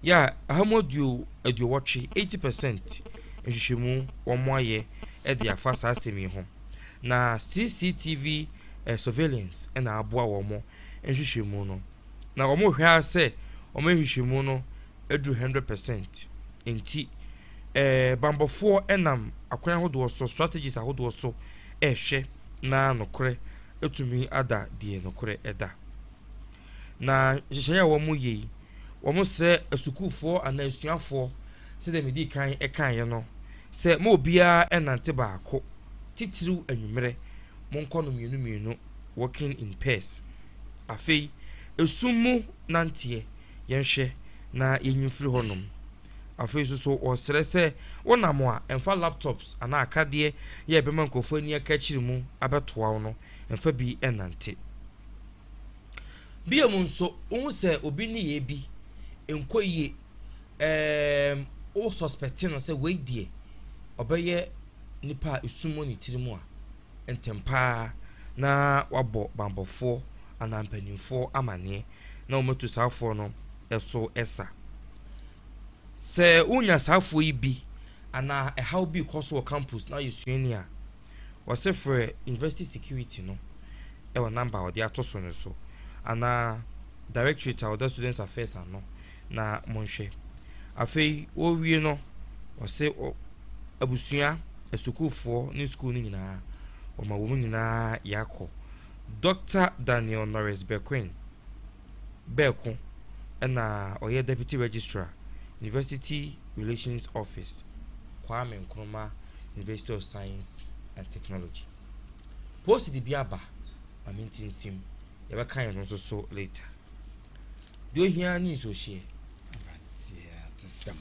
yɛ a ahamu aduo aduowɔtwe 80 percent nhwehwɛmu wɔn ayɛ de afa saa asɛm yi ho na CCTV eh, surveillance na aboa wɔn nhwehwɛmu no na wɔn hwɛ ara sɛ wɔn nhwehwɛmu no aduru 100% nti eh, banbɔfoɔ nam akwan ahodoɔ so, strategies ahodoɔ so rehwɛ na nokorɛ atumi ada deɛ nokorɛ ɛda. Na nhyehyɛeɛ a wɔyɛ yi, wɔsrɛ asukuufoɔ anaa asuafoɔ sɛdeɛ medii kan kaeɛ no sɛ ma obiara nnante baako. Titiriw anwummerɛ, monkɔ no mmienu mmienu, walking in pairs. Afei, esum mu nanteɛ, yɛnhwɛ na yɛnyi mfiri hɔnom. Afei nso so wɔsrɛ sɛ wonam a, mfa laptops anaa akadeɛ yɛ ɛbɛma nkurɔfoɔ ani aka akyiri mu abɛtoa wo no, mfa bi nnante. Bio nso, wohu sɛ obi nneyɛɛ bi nkɔ yie, ɛɛm, wo suspect no sɛ wei deɛ ɔbɛyɛ nipa a esum wɔ ne tiri mu a, ntɛm pa ara na wabɔ banbɔfoɔ anaa mpanimfoɔ amaneɛ na wɔatu saa afoɔ no so sa. Sɛ wonya saa afoɔ yi bi anaa ɛhaw bi rekɔ so wɔ campus na woyɛ suani a, wɔse frɛ university security no wɔ number a wɔde ato so no so anaa directorate a wɔda students affairs ano na monhwɛ. Afei wɔrewie no, wɔse abusua, asukuufoɔ ne sukuu no nyinaa, wɔma wɔn nyinaa yɛakɔ. Dɔkta Daniel Norris Berquin Berko na ɔyɛ Deputy Registrar, University Relations Office, Kwame Nkrumah University of Science and Technology. Post de bi aba, ma mentinsim, yɛbɛka yɛn no nso so later. Deɛ ohia ne nsuohyeɛ. Aberanteɛ atesɛm.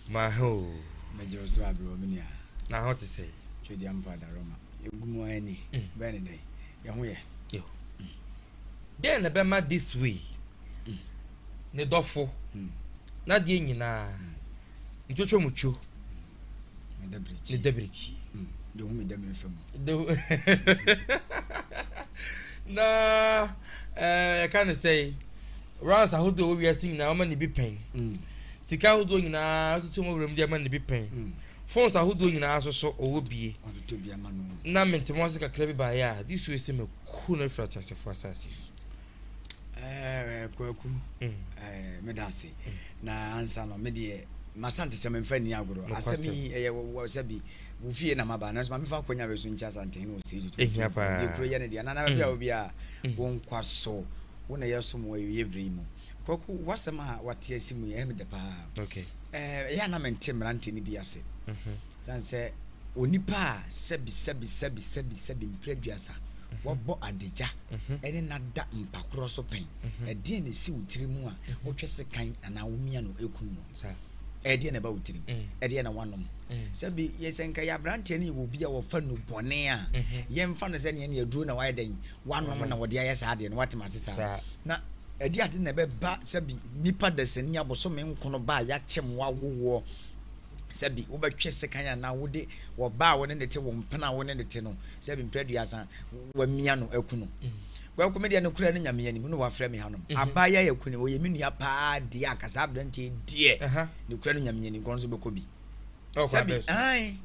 Ma ho. Mɛgye wo so aberɛ me nua. Na ho te sɛ. Twɛdi ampa adaroma. Yɛgu mu ara ni. Mm. Bɛn ne dɛn. Yɛn ho yɛ. Yo. Mm. Dɛn na ɛbɛma this way? Mm. Ne dɔfo. Mm. N'adeɛ nyinaa. Mm. Ntwotwo mutwo. Ne dabirikyi. Mm. De hu mi dɛm efa mu. Na ɛɛ yɛka ne sɛ rounds ahodoɔ wɔ wiase nyinaa wɔma ne bi pɛn. Mm. Sika ahodoɔ nyinaa tutu wɔn wuram de ama ne bi pɛn. Mm. Phones ahodoɔ nyinaa nso so ɔwɔ bie. Na mente mo ase kakra bi baeɛ a this way sɛ maku no afiri ateasefoɔ asase so. Ɛɛ Kwaku, ɛɛ meda ase. Na ansa no me deɛ masante sɛ memfa nni agorɔ. Asɛm yi ɛyɛ wɔ sɛ bi wo fie na maba nanso ma mefa akwanya wei so nkyɛ Asantehene wɔ sei tutu. Ehia paa. Deɛ kuro yɛ ne deɛ na na baabi a obi a wo nkwa so wo na yɛsom wɔ awieɛ berɛ yi mu. Kwaku w'asɛm a wate asi mu yi ɛyɛ me dɛ paa. Okay. Ɛɛ ɛyɛ a na mente mmerante no bi ase. Sane sɛ onipa a sɛbi sɛbi sɛbi sɛbi sɛbi mprɛ aduasa wabɔ adagya ne no ada mpa korɔ so pɛn, ɛdeɛn na ɛsi wo tiri mu a wotwe sekan anaa womia no ɛku no? Ɛdeɛn na ɛba wo tirim? Ɛdeɛn na woanom? Sɛbi yɛ sɛ nka yɛ aberanteɛ no yɛ obi a wɔfa nu bɔne a, yɛmfa no sɛ neɛ ne aduro na wayɛ dɛn wanom na wɔde ayɛ saa adeɛ no, woate m'ase saa? Na ɛdeɛ ade na ɛbɛba sɛbi nipa dasani abosome nkono ba a yɛakyem wawowoɔ Sɛbi wobɛtwe sekan anaa wode ɔbaa a wo ne no te, wo mpena a wo ne no te no, sɛbi mprɛ aduasa wamia no aku no. Kwaku me deɛ nokorɛ no Nyame anim na wafrɛ me hanom. Mhm. Abaayewa yɛ aku no, ɔyɛ me nua paa deɛ anka saa aberanteɛ yi deɛ nokorɛ no Nyame anim kɔn nso bɛkɔ bi. Sɛbi ae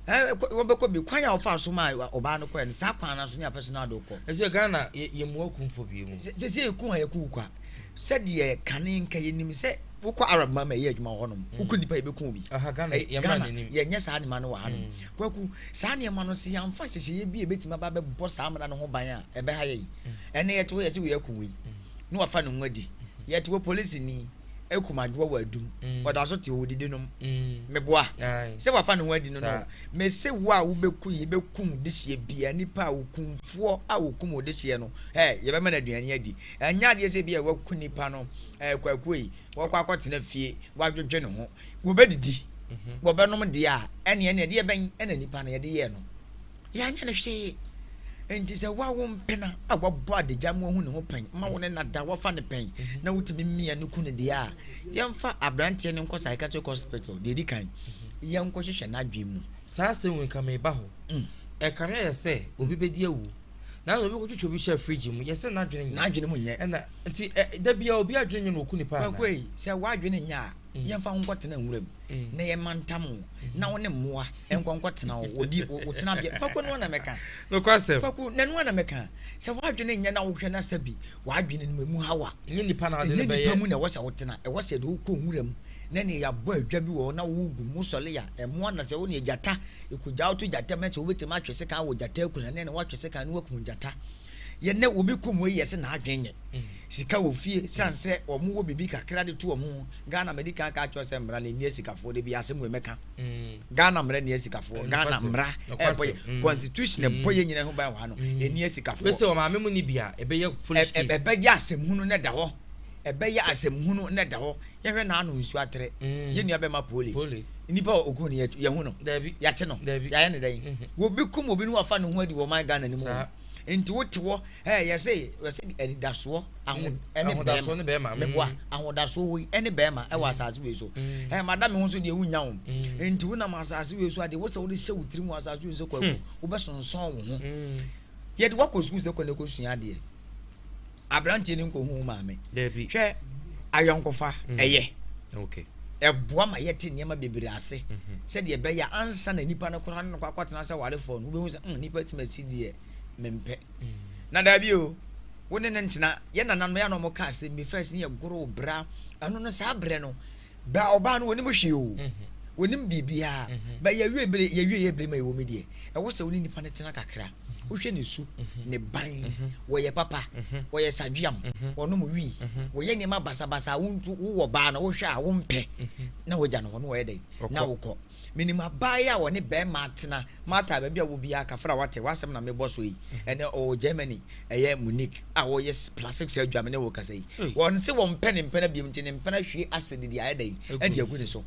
wɔbɛkɔ bi kwan a wɔfa so ma ɔbaa no kɔɛ no saa kwan no so ne apɛ so no ade kɔ. Ɛsɛ Ghana yɛ mu akumfo bi mu. Sɛ sɛ yɛku a yɛku kwa sɛdeɛ kane nka yɛnim sɛ wokɔ Arab man ma ɛyɛ adwuma wɔ hɔnom mm. wokɔ nipa yɛbɛku obi Ghana yɛnyɛ saa nneɛma no wɔ hanom mm. Kwaku saa nneɛma no sɛ yɛamfa nhyehyɛeɛ bi a ɛbɛtumi aba bɛbɔ saa mmara no ho ban a ɛbɛha yɛn mm. ɛnɛ yɛte hɔ yɛ sɛ wei aku wei na wafa ne ho adi yɛte hɔ polisi ni akum adwoa wɔ adum ɔda so te hɔ odidi nom meboa sɛ wafa ne ho adi no no mese wo a wobɛku yɛbɛkum dehyeɛ bia nipa a wokumfoɔ a wokum wo dehyeɛ no ɛ yɛbɛma no aduane adi ɛnyɛ adeɛ sɛ bi a waku nipa no ɛɛ kwakuo yi wɔkɔ akɔtena fie wadwedwe ne ho wɔbɛdidi mhm. wɔbɛnom deɛ a ɛneɛ neɛ deɛ bɛn ɛna nipa no yɛde yɛɛ no yɛanyɛ no hwee nti sɛ woawo mpena a wabɔ adagya mu ahu ne ho pɛn ma wo ne nada wafa ne pɛn mhm. na wotumi mmea no ku no deɛ a yɛmfa aberanteɛ no nkɔ psychiatric hospital deɛ ɛdi kan mhm. yɛnkɔhwehwɛ n'adwene mu saa asɛm wei nka meba hɔ mm. ɛkame ayɛ sɛ obi bɛdi awu Na obi kɔtwitwa obi hyɛ fridge mu, yɛsɛ n'adwene nyɛ. N'adwene mu nyɛ. Ɛna nti ɛ da bia obi adwene nyɛ na oku nipa anaa? Kwaku ei, sɛ w'adwene nyɛ a, mm. yɛmfa wo nkɔtena nwura mu mm. na yɛmantam wo mm. na wo ne mmoa nkɔ nkɔtena wo wɔdi wo tenabea. Kwaku no na mɛka. Nokwasɛm. Kwaku na no na mɛka. Sɛ w'adwene nyɛ na wohwɛ na sɛ bi w'adwene no mu haw a. Nyɛ nipa na ade no bɛyɛ. Nyɛ nipa mu na ɛwɔ sɛ wotena. Ɛwɔ sɛ yɛde wo kɔ nwura mu na ne yɛabɔ adwa bi wɔ hɔ na wogu mu sɔle a ɛmmoa na sɛ wo ne gyata Ekogya wo to gyata mu na sɛ wobɛtumi atwe sekan wɔ gyata akunu a, na ɛne woatwe sekan na woakum gyata. Yɛnɛ obi kum wei yɛse n'adwen nyɛ. Sika wɔ fie sane sɛ wɔn wɔ biribi kakra de to wɔn ho. Ghana madi kan aka akyerɛ sɛ mmara no ɛnni asikafoɔ da bi asɛm wei mɛka. Ghana mmara nni asikafoɔ. Ghana mmara ɛbɔ yɛ constitution ɛbɔ yɛ nyina ho ban wɔ ha no ɛnni asikafoɔ. Wei sɛ ɔmaame mu ni bi a ɛbɛyɛ foolish case. Ɛbɛyɛ asɛm hunu na ɛda hɔ. Ɛbɛyɛ asɛm hunu na ɛda hɔ. Yɛhwɛ n'ano nsuo atere. Yɛn nua bɛma Pole. Nipa a ɔku no yɛhu no. Yɛakye no. Yɛayɛ no dɛn? Obi kum obi no wafa ne ho adi wɔ ɔman Ghana no mu. Nti wote hɔ ɛɛ yɛse yɛse anidasoɔ aho ɛne Ahodasoɔ ne bɛrima. Meboa ahodasoɔ wei ɛne bɛrima ɛwɔ asase wei so. Ɛɛ mada me ho so deɛ wonya wo. Nti wonam asase wei so adeɛ wosɛ wode hyɛ wo tirim wɔ asase wei so kwaku wobɛsonsɔn wo ho. Yɛde wakɔ sukuu sɛ kɔ na kɔsua adeɛ. Aberanteɛ no nkɔhu wo maame. Dabi. Hwɛ ayɔnkofa ɛyɛ. Okay. Ɛboa ma yɛte nneɛma bebree ase mhm. sɛdeɛ ɛbɛyɛ ansa na nipa no koraa no kɔ akɔtena sɛ warefoɔ no wobɛhu sɛ mm, nipa tumi asi deɛ mempɛ. Mm. Na daabi o wo ne ne ntena yɛ nananom yɛ na wɔn ka asɛm bi first ne yɛ goro bra ɛno no saa brɛ no Bɛ ɔbaa no wɔnim hwee o, wɔnim biribiara. Bɛ yɛwie bere yɛwie yɛ bere ma ɛwɔ mu deɛ, ɛwɔ sɛ wo ne nipa no tena kakra. Wohwɛ ne su, ne ban, wɔyɛ papa, wɔyɛ sadweam, wɔnom wii, wɔyɛ nneɛma basabasa a wontu wowɔ baa no wohwɛ a wompɛ na wagya no hɔ na wɔyɛ dɛn na wokɔ. Menim abaayewa a wɔne bɛrima atena Martha baabi a wɔ biara kafra wate w'asɛm na mebɔ so yi ɛnɛ ɔwɔ Germany ɛyɛ Munich a wɔyɛ plastic surgery a me ne wo kasa yi wɔn se wɔn mpɛ ne mpɛna biom nti ne mpɛna hwie acid de ayɛ dɛn ɛde agu ne so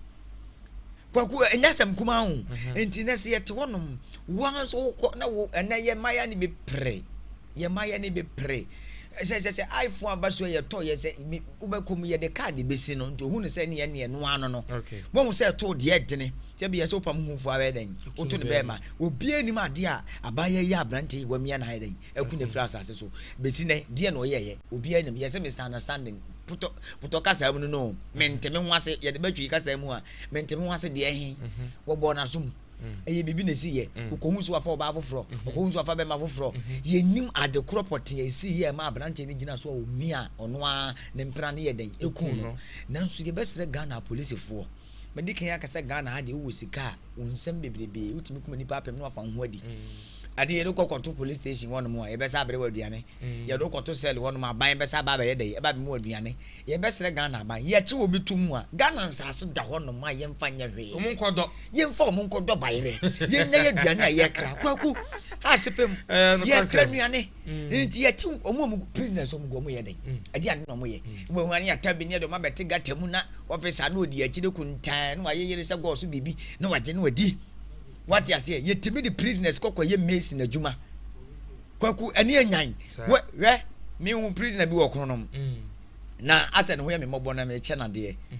kwaku ɛnyɛ asɛm kumaa ho mhm. nti na sɛ yɛte hɔnom wɔn nso wokɔ na wo ɛnɛ yɛ mmaayewa no bi pere yɛ mmaayewa no bi pere sɛ sɛ sɛ iphone aba so yɛ tɔ yɛ sɛ wobɛkɔ mu yɛde card bɛsi no nti ohun sɛ ne yɛ ne ɛno ano no wɔn sɛ ɛto deɛ ɛdene sɛ bi yɛ sɛ wopam hufoɔ abɛyɛ dɛn woto ne bɛɛma obiara nim adeɛ a abaayɛ yi aberante yi wamia na ayɛ dɛn aku ne firi asase so bɛsi nɛ deɛ na ɔyɛɛyɛ obiara nim yɛ sɛ misunderstanding potɔ potɔ kasa mu no no mente me ho ase yɛde bɛtwi kasa mu a mente me ho ase deɛ he wɔbɔɔ n'asom ɛyɛ biribi na ɛsi yɛ wokɔhu nso wafa ɔbaa foforɔ ɔkɔhu nso wafa bɛma foforɔ yɛnim ade korɔ pɔtee a ɛsi yɛ ma aberanteɛ no gyina so a ɔmia ɔno ara ne mpena no yɛ dɛn ɛku no nanso yɛbɛsrɛ Ghana apolisifoɔ madi kan aka sɛ Ghana ha deɛ wowɔ sika a wo nsɛm bebrebe wotumi kuma nipa apem na wafa wo ho adi ade yɛde kɔ kɔto police station hɔnom a yɛbɛsa abrɛ wɔ aduane yɛde kɔto cell hɔnom aban bɛsa aba abɛyɛ dɛ ɛba abɛmu aduane yɛbɛsrɛ Ghana aban yɛkye wɔ bi to mu a Ghana nsaase da hɔnom a yɛmfa nyɛ hwee wɔn nkɔdɔ yɛmfa wɔn nkɔdɔ bayerɛ yɛnya yɛ aduane a yɛkra kwaku ase fam yɛkra nnuane nti yɛkye wɔn a wɔn prisoners wɔn gu wɔn yɛ dɛ ɛde ade na wɔn yɛ wɔn ani ata bi ne yɛde wɔn abɛte gata mu na Ɔfisa na ɔdi akyire kuntann na wayeyere sɛ gɔɔ so biribi na wagye na wadi. Wate aseɛ? Yɛtumi de prisoners kɔ kɔyɛ mason adwuma. Kwaku, ɛne anyan. Hwɛ, mehu prisoner bi wɔ Kronom. Mm. Na asɛ ne ho yɛ me mmɔbɔ na mekyɛ no adeɛ. Mhm.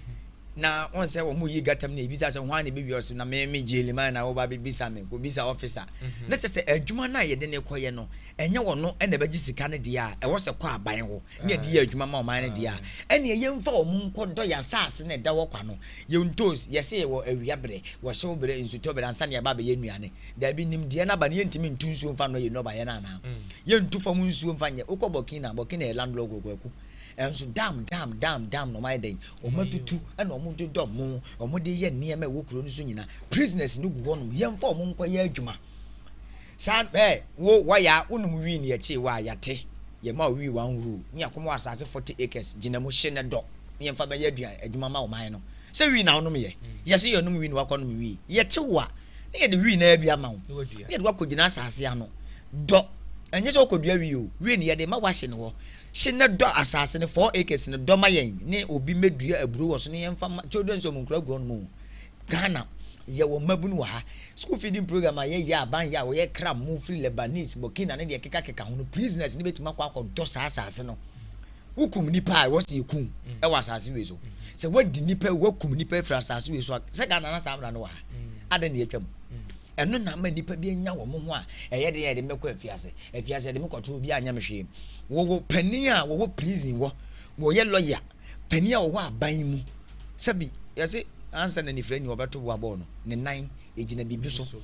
Na wɔn sɛ wɔn yi gatam na ebisa sɛ hwan na ebewie ɔso na me me jail man na wɔba bebisa me kɔ bisa officer. Mhm. Na sɛ sɛ adwuma no a yɛde ne kɔyɛ no ɛnyɛ wɔn no na ɛbɛgye sika no deɛ a ɛwɔ sɛ kɔ aban hɔ. ne yɛde yɛ adwuma ma ɔman no deɛ a, ɛnneɛ yɛmfa wɔn nkɔdɔ yɛn asase no a ɛda hɔ kwa no. Yɛn ntoos, yɛse yɛwɔ awia berɛ, wɔhyew berɛ, nsutɔ berɛ ansa na yɛaba abɛyɛ nnuane. Daabi, nimdeɛ no aba no, yɛntumi ntu nsuo mfa nnɔ yɛn nnɔbaeɛ no anaa? Yɛntu fam nsuo mfa nyɛ. Wokɔ Burkina, Burkina yɛ landlocked o, Kwaku. Ɛnso dam, dam, dam, dam na wɔayɛ dɛn? Wɔatutu na wɔde dɔ mo, wɔde yɛ nneɛma a ɛwɔ kuro no so nyinaa. Prisoners no gu hɔnom, yɛmfa wɔn nkɔyɛ adwuma. Saa ɛ wo wɔya wonom wii ne yɛkyee wo a yɛate yɛma wo wii wanhuruu ne yɛakɔma wo asase 40 acres gyina mu hye ne dɔ ne yɛmfa bɛyɛ aduan adwuma ma ɔman no sɛ wii na wonom yɛ yɛse yɛnom wii na wakɔ nom wii yɛkye wo a ne yɛde wii naa bi ama wo ne yɛde wakɔgyina asase ano dɔ ɛnyɛ sɛ wokɔdua wii o wii ne yɛde ma wahye ne hɔ hye ne dɔ asase no 4 acres no dɔ ma yɛn ne obi mɛdua aburo wɔ so ne yɛmfa ma children's home nkura gu hɔ nom o Ghana yɛwɔ mmabunu wɔ ha. School feeding program a yɛyɛ aban yɛ a wɔyɛ kra mo firi Lebanese, Burkina ne deɛ ɛkeka keka ho no prisoners no bɛtumi akɔ akɔdɔ saa asase no. Wokum nipa a ɛwɔ sɛ yɛkum mm. ɛwɔ asase wei so. Mm. Sɛ woadi nipa woakum nipa afiri asase wei so a sɛ Ghana na saa mmara no wɔ ha. Mm. Adɛn na yɛatwa mu? Ɛno na ama nipa bi anya wɔn ho a ɛyɛ den a yɛde mɛkɔ afiase. Afiase yɛde me kɔto obi anyɛ me hwee. Wɔwɔ panin a wɔwɔ prison wɔ wɔyɛ lawyer panin a ɔwɔ aban mu sɛbi yɛse ansa na nifirani ɔbɛto boa bɔɔl no ne nan egyina biribi so.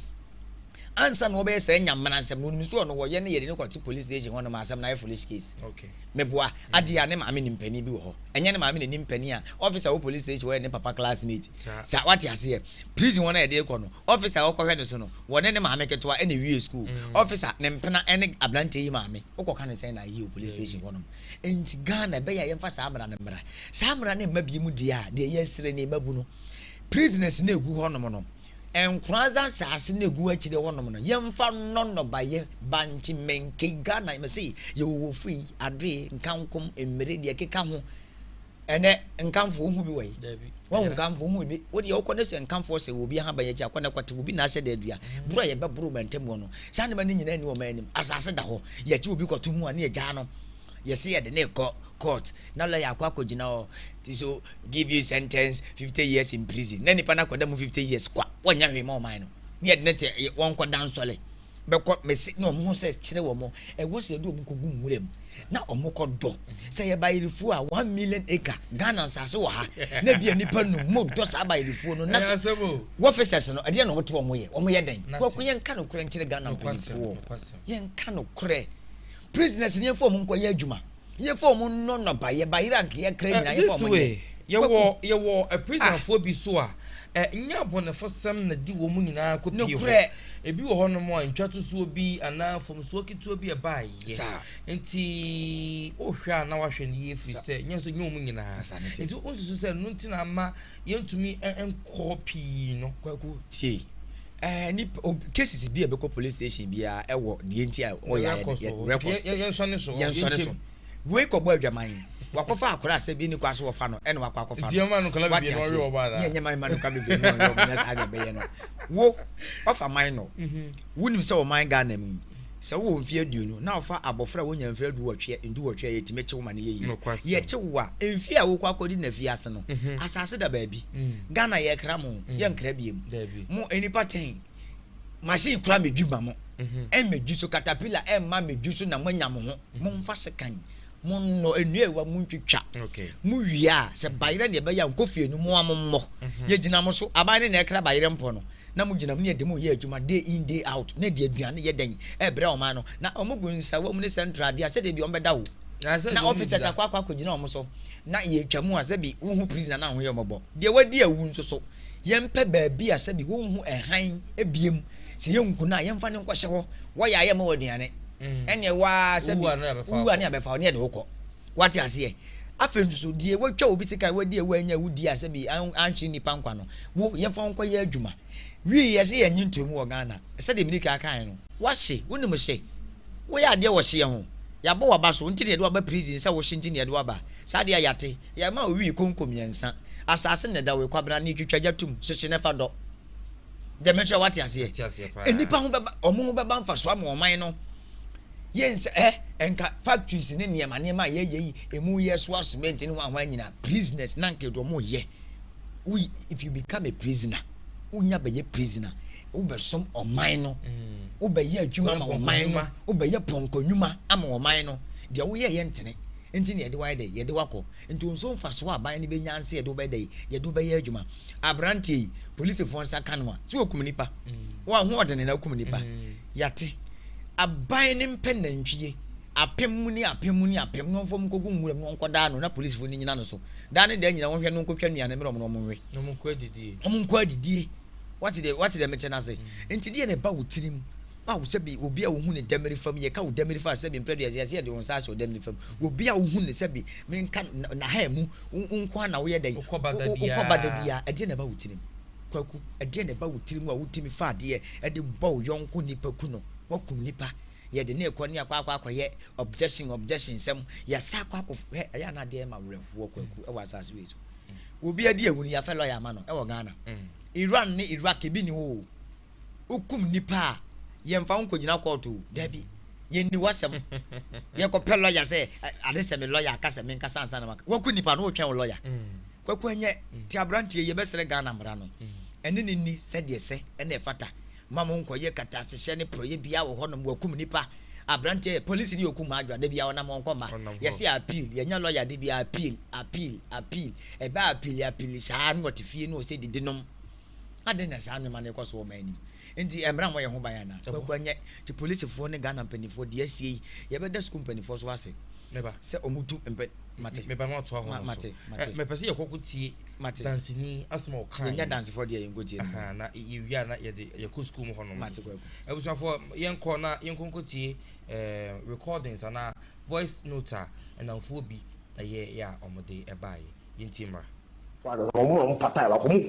Ansa na wɔbɛyɛ saa nyamena nsɛm no, wɔnim sɛ ɔno wɔyɛ no yɛde no kɔto police station hɔnom a asɛm no ayɛ foolish case. Okay. Meboa, adeɛ a ne maame nim panin bi wɔ hɔ. Ɛnyɛ ne maame na nim panin a, officer wɔ police station hɔ yɛ ne papa classmate. Sa wate aseɛ. Prison hɔ no a yɛde kɔ no, officer a wɔkɔhwɛ ne so no, wɔne ne maame ketewa ɛna ewie school. Officer, ne mpena ɛne aberanteɛ yi maame. Wokɔka ne sɛn na ayi wɔ police station hɔnom. Enti Ghana ɛbɛyɛ a yɛmfa saa mmara no mmra. Saa mmara no mma bi mu deɛ a, deɛ yɛsrɛ ne mmabu no, prisoners no egu hɔnom no, Nkoranza nsaase no egu akyire hɔ nom no yɛnfa nnɔ nnɔbaeɛ, bankye, mɛnkei, Ghana mese yɛwɔ wofui, adoe, nkankom, mmire deɛ ɛkeka ho. Ɛnɛ nkamfo wohu bi wɔ yi? Wahu nkamfo wohu bi? Wo deɛ wokɔ ne sɛ nkamfoɔ sɛ obi ahaban akyi akɔ na kɔte obi na ahyɛ da adua. Boro a yɛbɛboro mantam hɔ no saa nneɛma no nyinaa nni ɔman anim. Asase da hɔ yɛkye obi kɔto mu a ne yɛgyaa no. Yɛse yɛde no rekɔ court na lawyer akɔ akɔgyina hɔ ti so give you sentence 50 years in prison na nipa no akɔda mu 50 years kwa wɔnyɛ hwee ma ɔman no ne yɛde no te wɔnkɔ da nsɔle bɛkɔ mese na wɔn ho sɛ kyerɛ wɔn ɛwɔ sɛ yɛde wɔn kɔgu nwura mu na wɔn kɔ dɔ sɛ yɛ bayerɛfuo a 1 million acre Ghana nsase wɔ ha na bi a nipa num mo dɔ saa bayerɛfuo no na wɔfisɛs no ɛdeɛ na wɔte wɔn yɛ wɔn yɛ dɛn kɔkɔ yɛnka nokorɛ nkyerɛ Ghana mpanimfoɔ yɛnka nokorɛ Prisoners no yɛmfa wɔn nkɔyɛ adwuma. Yɛmfa wɔn nnɔ nnɔbaeɛ, bayerɛ a anka yɛkra nyinaa yɛmfa This wɔn nyɛ. way, yɛwɔ yɛwɔ Ah. prisonfoɔ bi so a, nyɛ abɔnefosɛm na di wɔn nyinaa kɔ pie hɔ. Nokorɛ. Ebi wɔ hɔnom a ntwatosoɔ bi anaa mfomsoɔ ketewa bi a ɛbaeɛ Saa. nti wohwɛ a na wahwɛ no yie firi Sa. sɛ nyɛ nso nyɛ wɔn nyinaa. Saa ne teɛ. Nti wonsusu sɛ ɛno nti na ama yɛntumi nkɔ pii no? Kwaku, tie. Ɛɛ nipa ob cases bi a ɛbɛkɔ police station biara ɛwɔ deɛ nti a ɔyɛ ayɛ Records yɛ wɔ hɔ. records. Yɛn yɛnsɔne so. Yɛnsɔne Yɛnkyɛm. so. Wei kɔbɔ adwaman. Wakɔfa akora sɛ bi ne kɔ aso wɔfa no ɛna wakɔ akɔfa Nti no. yɛmma no nkwadaa Wate bebree na aseɛ. ɔwe ɔbaa Yɛn daa. nyɛ ma no nkwadaa bebree na ɔwe ɔbaa nyɛ saa na ɛbɛyɛ no. Wo wafa man no. Wonim sɛ ɔman Ghana mu yi sɛ wowɔ mfeɛ 20 na wofa abɔfra a wonya mfeɛ 18 18 a yɛtumi kye wo ma no yɛ yie. Nokwasɛm. Yɛkye wo a mfeɛ a wokɔ akɔdi no afiase no asase da baabi. Ghana yɛkra mo yɛnkra biem. Dabi. Mo nnipa ten machine kura medwi ma mo. Ɛmmɛdwi so caterpillar ɛmma medwi so na moanya mo ho. Momfa sekan monnɔ nnua ɛwa montwitwa. Okay. Mo wie a sɛ bayerɛ ne ɛbɛyɛ a nkɔ fie no mo a mommɔ. Yɛgyina mo so aban ne na ɛkra bayerɛ mpɔ no na mo gyina mu ne yɛde mo yɛ adwuma day in day out na de aduane yɛ dɛn ɛbrɛ ɔman no na ɔmo gu nsawa mu ne central adeɛ a sɛdeɛ bi ɔmo bɛda wo na officers akɔ akɔ akɔgyina ɔmo so na yɛtwa mu a sɛbi wohu prisoner na ho yɛ ɔmɔbɔ deɛ wadi awu nso so yɛmpɛ baabi a sɛbi wonhu ɛhan ebiem sɛ yɛnku no a yɛmfa ne nkɔhyɛ hɔ wɔyɛ a yɛma wɔ aduane ɛneɛ waa sɛbi Wowu a na yɛbɛfa wowu a ne yɛbɛfa wo ne yɛde wo kɔ wate aseɛ afei nso so deɛ watwa obi sika wadi awu anya wudi a sɛbi anhwere nipa nkwa no wo yɛmfa wo nkɔyɛ adwuma wii yɛsɛ yɛnye ntomu wɔ Ghana sɛdeɛ mede ka kae no wahye wonim hye woyɛ adeɛ wɔ hyeɛ ho yɛabɔ waba so nti na yɛde waba prison sɛ wohye nti na yɛde waba saa deɛ yɛate yɛma wo wii konko mmiɛnsa asase na ɛda wo kwabena ne twitwa gya tum hyehye ne fa dɔ deɛ mɛkyerɛ wate aseɛ Te aseɛ paa. nnipa ho bɛba ɔmo ho bɛba mfasoɔ ama ɔman no yɛn sɛ ɛ nka factories ne nneɛma nneɛma a yɛyɛ yi emu yɛ soa cement ne ho ahoa nyinaa prisoners na nka ɔmo yɛ wo if you become a prisoner wonya bɛyɛ prisoner wobɛsom ɔman no wobɛyɛ adwuma ama ɔman no wobɛyɛ pɔnkɔ nnwuma ama ɔman no deɛ woyɛ yɛ ntene nti na yɛde wayɛ dɛ yɛde wakɔ nti nso mfasoɔ aban no bɛnya nse yɛde wobɛyɛ dɛ yɛde wobɛyɛ adwuma aberanteɛ yi polisifoɔ nsa ka no a sɛ wɔkum nipa wɔn ho ɔdene na akum nipa yate aban ne mpɛ nantwie apem mu ne apem mu ne apem na ɔmfa mu nkɔgu nwura mu na ɔnkɔdaa no na polisifoɔ no nyina no so daa ne daa nyina wɔhwɛ no nkɔtwa nnuane mmerɛ ɔmo na ɔmo nwe Na ɔmo nkɔ adidie. ɔmo nkɔ adidie wate deɛ wate deɛ mekyɛ no ase nti deɛ na ɛba wo tirim a wo sɛbi obi a wohu ne dɛmiri fam yɛka wo dɛmiri fa sɛbi mpɛ deɛ yɛsɛ yɛde wo nsa ahyɛ wo dɛmiri fam obi a wohu ne sɛbi menka n'aha mu wo nko ara na woyɛ dɛn Wokɔ ba da wokɔ ba da biara. biara ɛdeɛ na ɛba wo tirim kwaku ɛdeɛ na ɛba wo tirim a wotumi fa adeɛ ɛde bɔ wo yɔnko nipa ku no wakum nipa yɛde ne kɔ ne akɔ akɔ akɔyɛ objection objection sɛm yɛsa akɔ akɔ hwɛ ɛyɛ ana adeɛ ma werɛhoɔ kwaku ɛwɔ asase wei so obi adi awu no yɛafɛ lɔya ama no ɛwɔ Ghana Iran ne Iraq ebi ni hɔ o wokum nipa a yɛmfa wo nkɔgyina court o dabi yɛnni w'asɛm yɛkɔpɛ lɔya sɛ ade sɛ me lɔya aka sɛ menkasa ansa na maka waku nipa no wotwɛn wo lɔya kwaku ɛnyɛ ti aberanteɛ yɛbɛsrɛ Ghana mmara no ɛne ne ni sɛdeɛ sɛ ɛna ɛfata ma mo nkɔyɛ katahyehyɛ ne porɔyɛ bia wɔ hɔnom wakum nipa aberanteɛ yɛ polisi ne yɛkum adwa da bia ɔnam ɔnkɔ ma Ɔnam hɔ. yɛsɛ appeal yɛnya lɔya de bia appeal appeal appeal ɛbɛ appeal appeal saa na ɔte fie na ɔsɛ didi nom ade na saa nneɛma no ɛkɔ so wɔ ma anim. Nti mmara mmɔ yɛn ho ban anaa? Kwaku ɛnyɛ. Nti polisifoɔ ne Ghana mpanimfoɔ deɛ asie yi, yɛbɛda sukuu mpanimfoɔ so ase sɛ wɔtu mpɛ mate. Meba na watoa hɔ no so. Mate, mate. Mepɛ sɛ yɛkɔ kɔ tie Mate. danseni asɛm a ɔkaeɛ. Yɛnya dansefoɔ deɛ yɛnkɔ tie no. Aha, na yɛwie a na yɛde yɛkɔ sukuu mu hɔnom Mate nso so. Kwaku. Abusuafoɔ yɛnkɔ na yɛnkɔ nkɔ tie eh, recordings anaa voice note a nnamfoɔ bi ɛyɛeɛ a wɔde baeɛ. Yɛntie mmra. Wɔn na wɔn patae baako mu.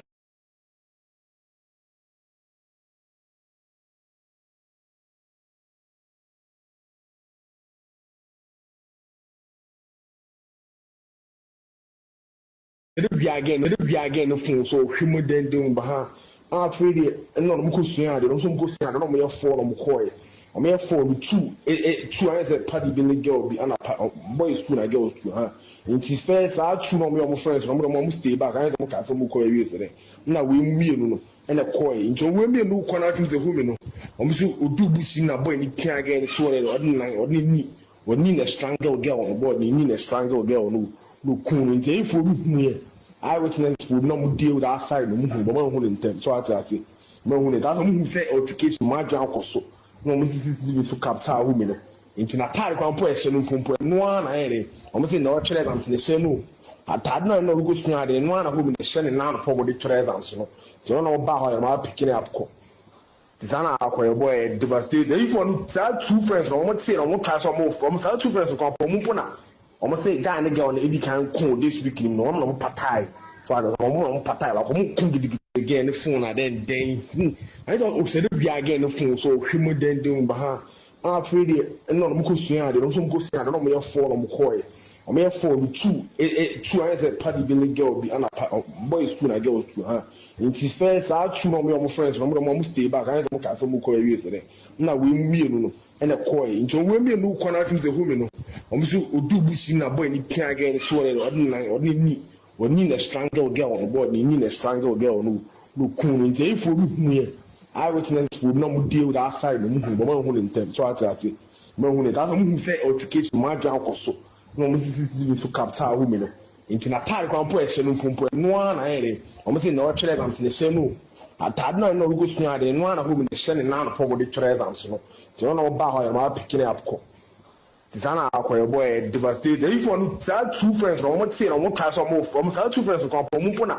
Yɛde wia gɛn no, yɛde wia gɛn no phone so ɔhwɛ mu dɛndɛn ba ha. Afei deɛ ɛna ɔmo kɔ sua adeɛ, ɔmo nso ɔmo kɔ sua adeɛ na ɔmo yɛ four na ɔmo kɔɛ. Ɔmo yɛ four no two ɛ ɛ two ayɛ sɛ party bi ne girl bi ɛna pa boys two na girls two ha. Nti first saa two na ɔmo yɛ ɔmo friends no ɔmo de ɔmo stay back ayɛ sɛ ɔmo kaa sɛ ɔmo kɔ awie sɛ dɛ. Ɛna wei mmienu no ɛna ɛkɔɛ. Nti ɔmo wei mmienu kɔ na atum sɛ homie no ɔmo nso odu bush mu na boy no pia girl no so ɔde ne nan ɔde ne knee Wɔnii na strangle girl no bɔɔ ne knee na strangle girl no na okuu no nti ayifoɔ bi huiɛ eye witness foɔ bi na ɔmo deal that side no ɔmo hu but ɔmo anhu no ntɛm so ate ase ɔmo anhu no ntɛm asɛ ɔmo hu sɛ altercation ɔmo adwene akɔ so na ɔmo CCTV so capture ahome no nti n'ataade koraa mpo a ɛhyɛ no mpo mpo ɛno ara na ayɛ dɛ ɔmo se na ɔtwerɛ exams na ɛhyɛ no ataade no a na ɔrekɔ sua ade ɛno ara na home na ɛhyɛ ne nan anɔpa ɔmo de twerɛ exams no nti ɔno na ɔbaa hɔ a ɔmo apicking up kɔ. Nti saa na akɔyɛ bɔ ɛyɛ devastating. Ayifoɔ no saa two friends no wɔn tee na wɔn try sɛ wɔn wɔn saa two friends no kwan wɔn mpo na wɔn se guy ne girl no edi kan ko this week nim no wɔn na wɔn patae so ade wɔn na wɔn patae baako wɔn ko gidigidi. Girl ne phone na dɛn dɛn hmm ayɛ sɛ ɔsɛ dɛ wia girl ne phone so ɔhwɛ mu dɛn dɛn ba ha afei deɛ ɛna wɔn kɔ sua adeɛ wɔn nso wɔn kɔ sua adeɛ na wɔn yɛ four na wɔn kɔɛ wɔn yɛ four no two ɛ ɛ two ayɛ sɛ party bi ne girl bi ɛna pa boys two na girls two ha Nti first saa two na ɔmo yɛ ɔmo friends no ɔmo de ɔmo stay back ayɛ sɛ ɔmo kaa sɛ ɔmo kɔ awie sɛ dɛ na wei mmienu no ɛna ɛkɔɛ nti ɔmo wei mmienu kɔ na atum sɛ homie no ɔmo so odu bush mu na boy no pia girl no so ɔne ɔde ne nan ɔde ne knee ɔde knee na strangle girl no boy ne knee na strangle girl no na okuu no nti ayifoɔ bi huiɛ eye witness foɔ bi na ɔmo deal that side no ɔmo hu but ɔmo anhu no ntɛm so ate ase ɔmo anhu no ntɛm asɛ ɔmo hu sɛ altercation ɔmo adwene akɔ so na ɔmo CCTV so capture homie no. Nti n'ataade koraa mpo a ɛhyɛ no mpo mpo ɛno ara na ayɛ dɛ wɔn se na ɔtwerɛ exams na ɛhyɛ no o. Ataade no a na ɔrekɔ sua ade ɛno ara na home na ɛhyɛ ne nan anɔpa wɔde twerɛ exams no. Nti ɔno na ɔbaa hɔ a yɛma apicking up kɔ. Nti saa na akɔyɛ bɔ ɛyɛ devastating. Ayifoɔ no saa two friends no wɔn tee na wɔn try sɛ wɔn wɔn saa two friends no koraa mpo wɔn mpo na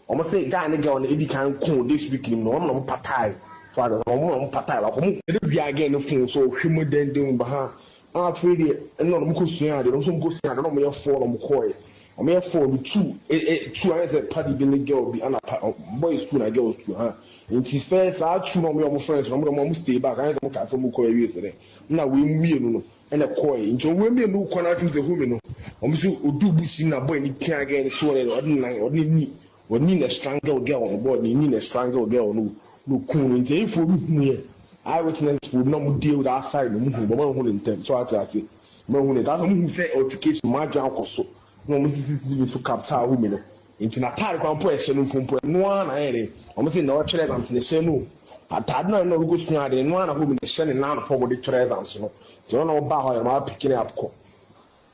wɔn se guy ne girl no edi kan koo this week nim no wɔn na wɔn patae so ade wɔn na wɔn patae baako wɔn de wia girl no phone so ɔhwɛ mu dɛndɛn ba ha. Afei deɛ ɛna ɔmo kɔ sua adeɛ, ɔmo nso ɔmo kɔ sua adeɛ na ɔmo yɛ four na ɔmo kɔɛ. Ɔmo yɛ four no two ɛ ɛ two ayɛ sɛ party bi ne girl bi ɛna pa boys two na girls two ha. Nti first saa two na ɔmo yɛ ɔmo friends no ɔmo de ɔmo stay back ayɛ sɛ ɔmo kaa sɛ ɔmo kɔ awie sɛ dɛ ɛna wei mmienu no ɛna ɛkɔɛ. Nti ɔmo wei mmienu kɔ na atum sɛ homie no ɔmo nso oduu bush mu na boy no pia girl no so ɔne ɔde ne nan ɔde ne knee Wɔnii na strangle girl no bɔɔ ne knee na strangle girl no na okuu no nti ayifoɔ bi huiɛ eye witness foɔ bi na ɔmo deal that side no ɔmo hu but ɔmo anhu no ntɛm so ate ase ɔmo anhu no ntɛm asɛ ɔmo hu sɛ altercation ɔmo adwene akɔ so na ɔmo CCTV so capture homie no nti n'ataade koraa mpo a ɛhyɛ no mpo mpo ɛno ara na ayɛ dɛ ɔmo se na ɔtwerɛ exams na ɛhyɛ no o ataade no a na ɔrekɔ sua ade ɛno ara na homie na ɛhyɛ ne nan anɔpa ɔmo de twerɛ exams no nti ɔno na ɔbaa hɔ a ɔmo apicking up kɔ.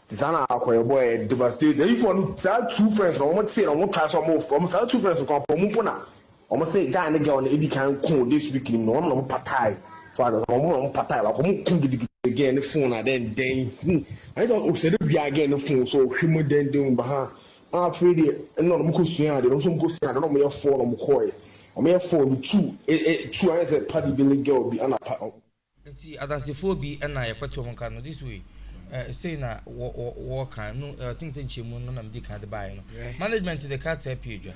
Nti saa na akɔyɛ bɔ ɛyɛ devastating. Ayifoɔ no saa two friends no wɔn tee na wɔn try sɛ wɔn wɔn saa two friends no kwan wɔn mpo na wɔn se guy ne girl no edi kan ko this week nim no wɔn na wɔn patae so ade wɔn na wɔn patae baako wɔn ko gidigidi. Girl ne phone na dɛn dɛn hmm ayɛ sɛ ɔsɛ dɛ wia girl ne phone so ɔhwɛ mu dɛn dɛn ba ha afei deɛ ɛna wɔn kɔ sua adeɛ wɔn nso wɔn kɔ sua adeɛ na wɔn yɛ four na wɔn kɔɛ wɔn yɛ four no two ɛ ɛ two ayɛ sɛ party bi ne girl bi ɛna pa. Nti adansefoɔ bi na yɛkɔte wɔn nka no this way eh, sei na wɔka no I think sɛ nkyɛmu no na medi kan de baeɛ no management de krataa pii adwa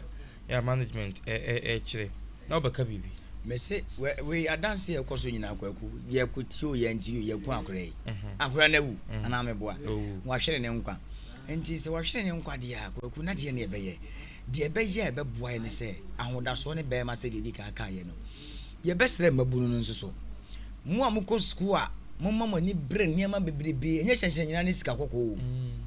yeah, management ɛkyerɛ na wobɛka biribi. Mese wei adanse a ɛkɔ so nyinaa kwaku yɛkɔ tie o yɛntie o yɛku akora yi mhm. akora no awu mhm. anaa meboa wahwere ne nkwa nti sɛ wahwere ne nkwa deɛ a kwaku na deɛ ne ɛbɛyɛ deɛ ɛbɛyɛ a ɛbɛboa yɛ ne sɛ ahodasoɔ ne bɛrima sɛ deɛ ɛdi kan kaeɛ no Yɛbɛsrɛ mmabunu no nso so, mo a mokɔ sukuu a, momma mo ani bere nneɛma bebrebe, ɛnyɛ hyɛnhyɛn nyinaa ne sika kɔkɔɔ o.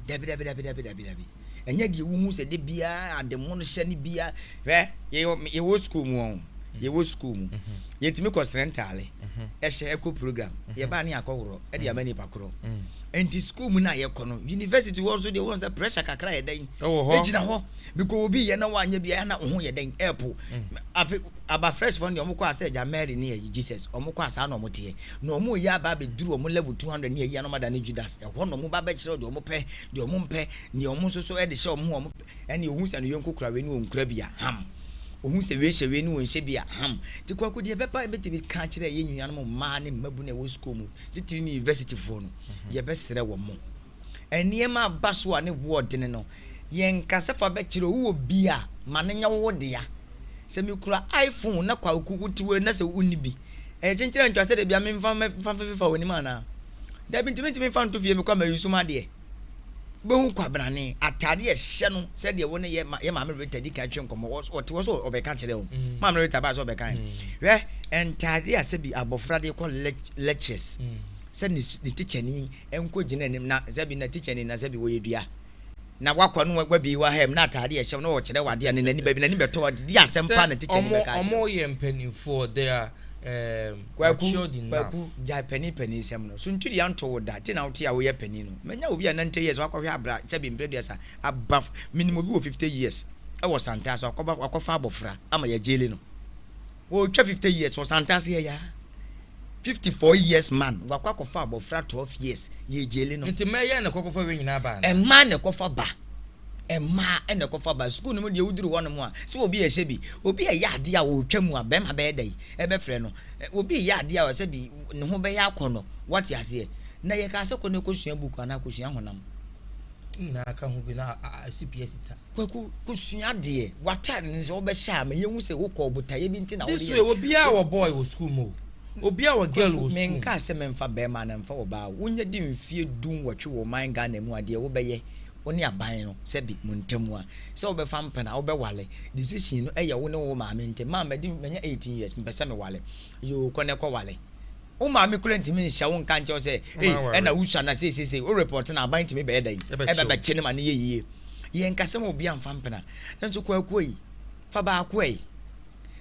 Dabi, dabi, dabi, dabi, dabi, dabi. Ɛnyɛ deɛ wohu sɛ de biara ade mono hyɛ ne biara. Hwɛ, yɛwɔ sukuu mu wɔn. Yɛwɔ sukuu mu, yɛtumi kɔsrɛ ntaale ɛhyɛ ɛkɔ program, yɛbaa ne yɛakɔworɔ ɛde ama nipa korɔ. Nti sukuu mu no a yɛkɔ no, university hɔ nso deɛ wɔn sɛ pressure kakra yɛ dɛn ɛgyina hɔ because obi yɛ na wanyɛ bi ɛna ho yɛ dɛn ɛɛpo. Afe aba fresh fɔ no deɛ wɔn kɔ asɛ agya Mary ne ɛyi Jesus, wɔn kɔ asaa na wɔn teɛ na wɔn yɛ aba abɛduru wɔn level 200 ne ɛyi anoma da ne Judas ɛhɔ na wɔn ba bɛkyerɛ deɛ wɔn pɛ deɛ wɔn mpɛ deɛ wɔn nso so ɛde hyɛ wɔn ho wɔn Ɛnneɛ ɔhu sɛ ne yɔnko kura wei ne ɔnkura bi a, ham. Ɔhu sɛ wei hyɛ wei ne ɔnhyɛ bi a, ham. Nti Kwaku, deɛ ɛbɛba a yɛbɛtumi ka akyerɛ yɛn nuanom mmaa ne mmabunu a ɛwɔ sukuu mu, titiri ne universityfoɔ no, yɛbɛsrɛ wɔn. Nneɛma aba so a ne boɔ dene no, yɛnka sɛ fa bɛkyerɛ o, wowɔ bi a, ma no nyɛ wo dea. Sɛ mekura iPhone na Kwaku wote wei na sɛ wonni bi, ɛyɛ kyenkyere antwa sɛ da biara memfa mfa mfefa w'anim anaa? Dabi, nti mentumi mfa nto fie mekɔ a mayi so m'adeɛ. Wobɛhu kwabrane, atade a ɛhyɛ no sɛdeɛ wo ne yɛ yɛ maame Rita di kan twe nkɔmmɔ, ɔte hɔ sɛ ɔbɛka kyerɛ wo. Mm. Maame Rita baa sɛ ɔbɛka. Mm. Hwɛ, ntade a sɛbi abɔfra de kɔ lectures, mm. sɛ ne ne tikyani nkɔ gyina anim na sɛbi na tikyani na sɛbi wɔyɛ dua. Na wakɔ no wabi wɔ ha mu na atade a ɛhyɛ no ɔkyerɛ wade a ne n'ani baabi n'ani bɛtɔ ɔde di asɛm pa na tikyani bɛka akyerɛ. Ɔmo yɛ mpanimfoɔ, they are Kwaku, Kwaku, gyae panin panin sɛm no. Sunturi anto wo da, ti na wote a woyɛ panin no. Manya obi a 90 years wakɔhwɛ abra sɛbi mprɛ duasa aba menim obi wɔ 50 years ɛwɔ Santase wakɔba wakɔfa abɔfra ama yɛgyele no. Wɔtwa 50 years wɔ Santase yɛ yaa. 54 years man wakɔ akɔfa abɔfra 12 years yɛgyele no. Nti mɛyɛ na kɔkɔfa wei nyinaa ba anaa? Mmaa na ɛkɔfa ba. Mmaa na ɛkɔfa ba. Sukuu no mu deɛ woduru hɔnom a, sɛ obi ɛhyɛ bi, obi ɛyɛ adeɛ a ɔretwa mu a, bɛrima bɛyɛ dɛn? Ɛbɛfrɛ no. Obi reyɛ adeɛ a sɛ bi ne ho bɛyɛ akɔnnɔ. Woate aseɛ? Na yɛkaa sɛ kɔ na kɔsua book anaa kɔsua honam. Ne nyinaa ka ho bi na asi pi asi ta. Kwaku, kɔsua adeɛ. W'ataade no sɛ wobɛhyɛ a, ma yɛnhu sɛ wokɔɔ botaeɛ bi nti na wode This way, obiara wɔ boy wɔ sukuu mu o. Obiara wɔ girl wɔ Kwaku, sukuu mu. menkaa sɛ memfa barima anaa memfa ɔbaa o. Wonya di mfeɛ du nwɔtwe wɔ ɔman Ghana mu a, deɛ wobɛyɛ, wo ne aban no sɛbi mo ntam a sɛ wobɛfa mpena wobɛwale decision no ɛyɛ wo ne wo maame ntam maa madi manya 18 years mepɛ sɛ mewale yoo kɔ na ɛkɔ wale wo maame kura ntumi nhyɛ wo nka nkyɛw sɛ ei ɛna wusua na sei sei sei wo report na aban ntumi bɛyɛ dɛn ɛbɛbɛkye no ma no yɛ yie yɛn kasa ma obi amfa mpena nanso kwakuo yi fa baako yi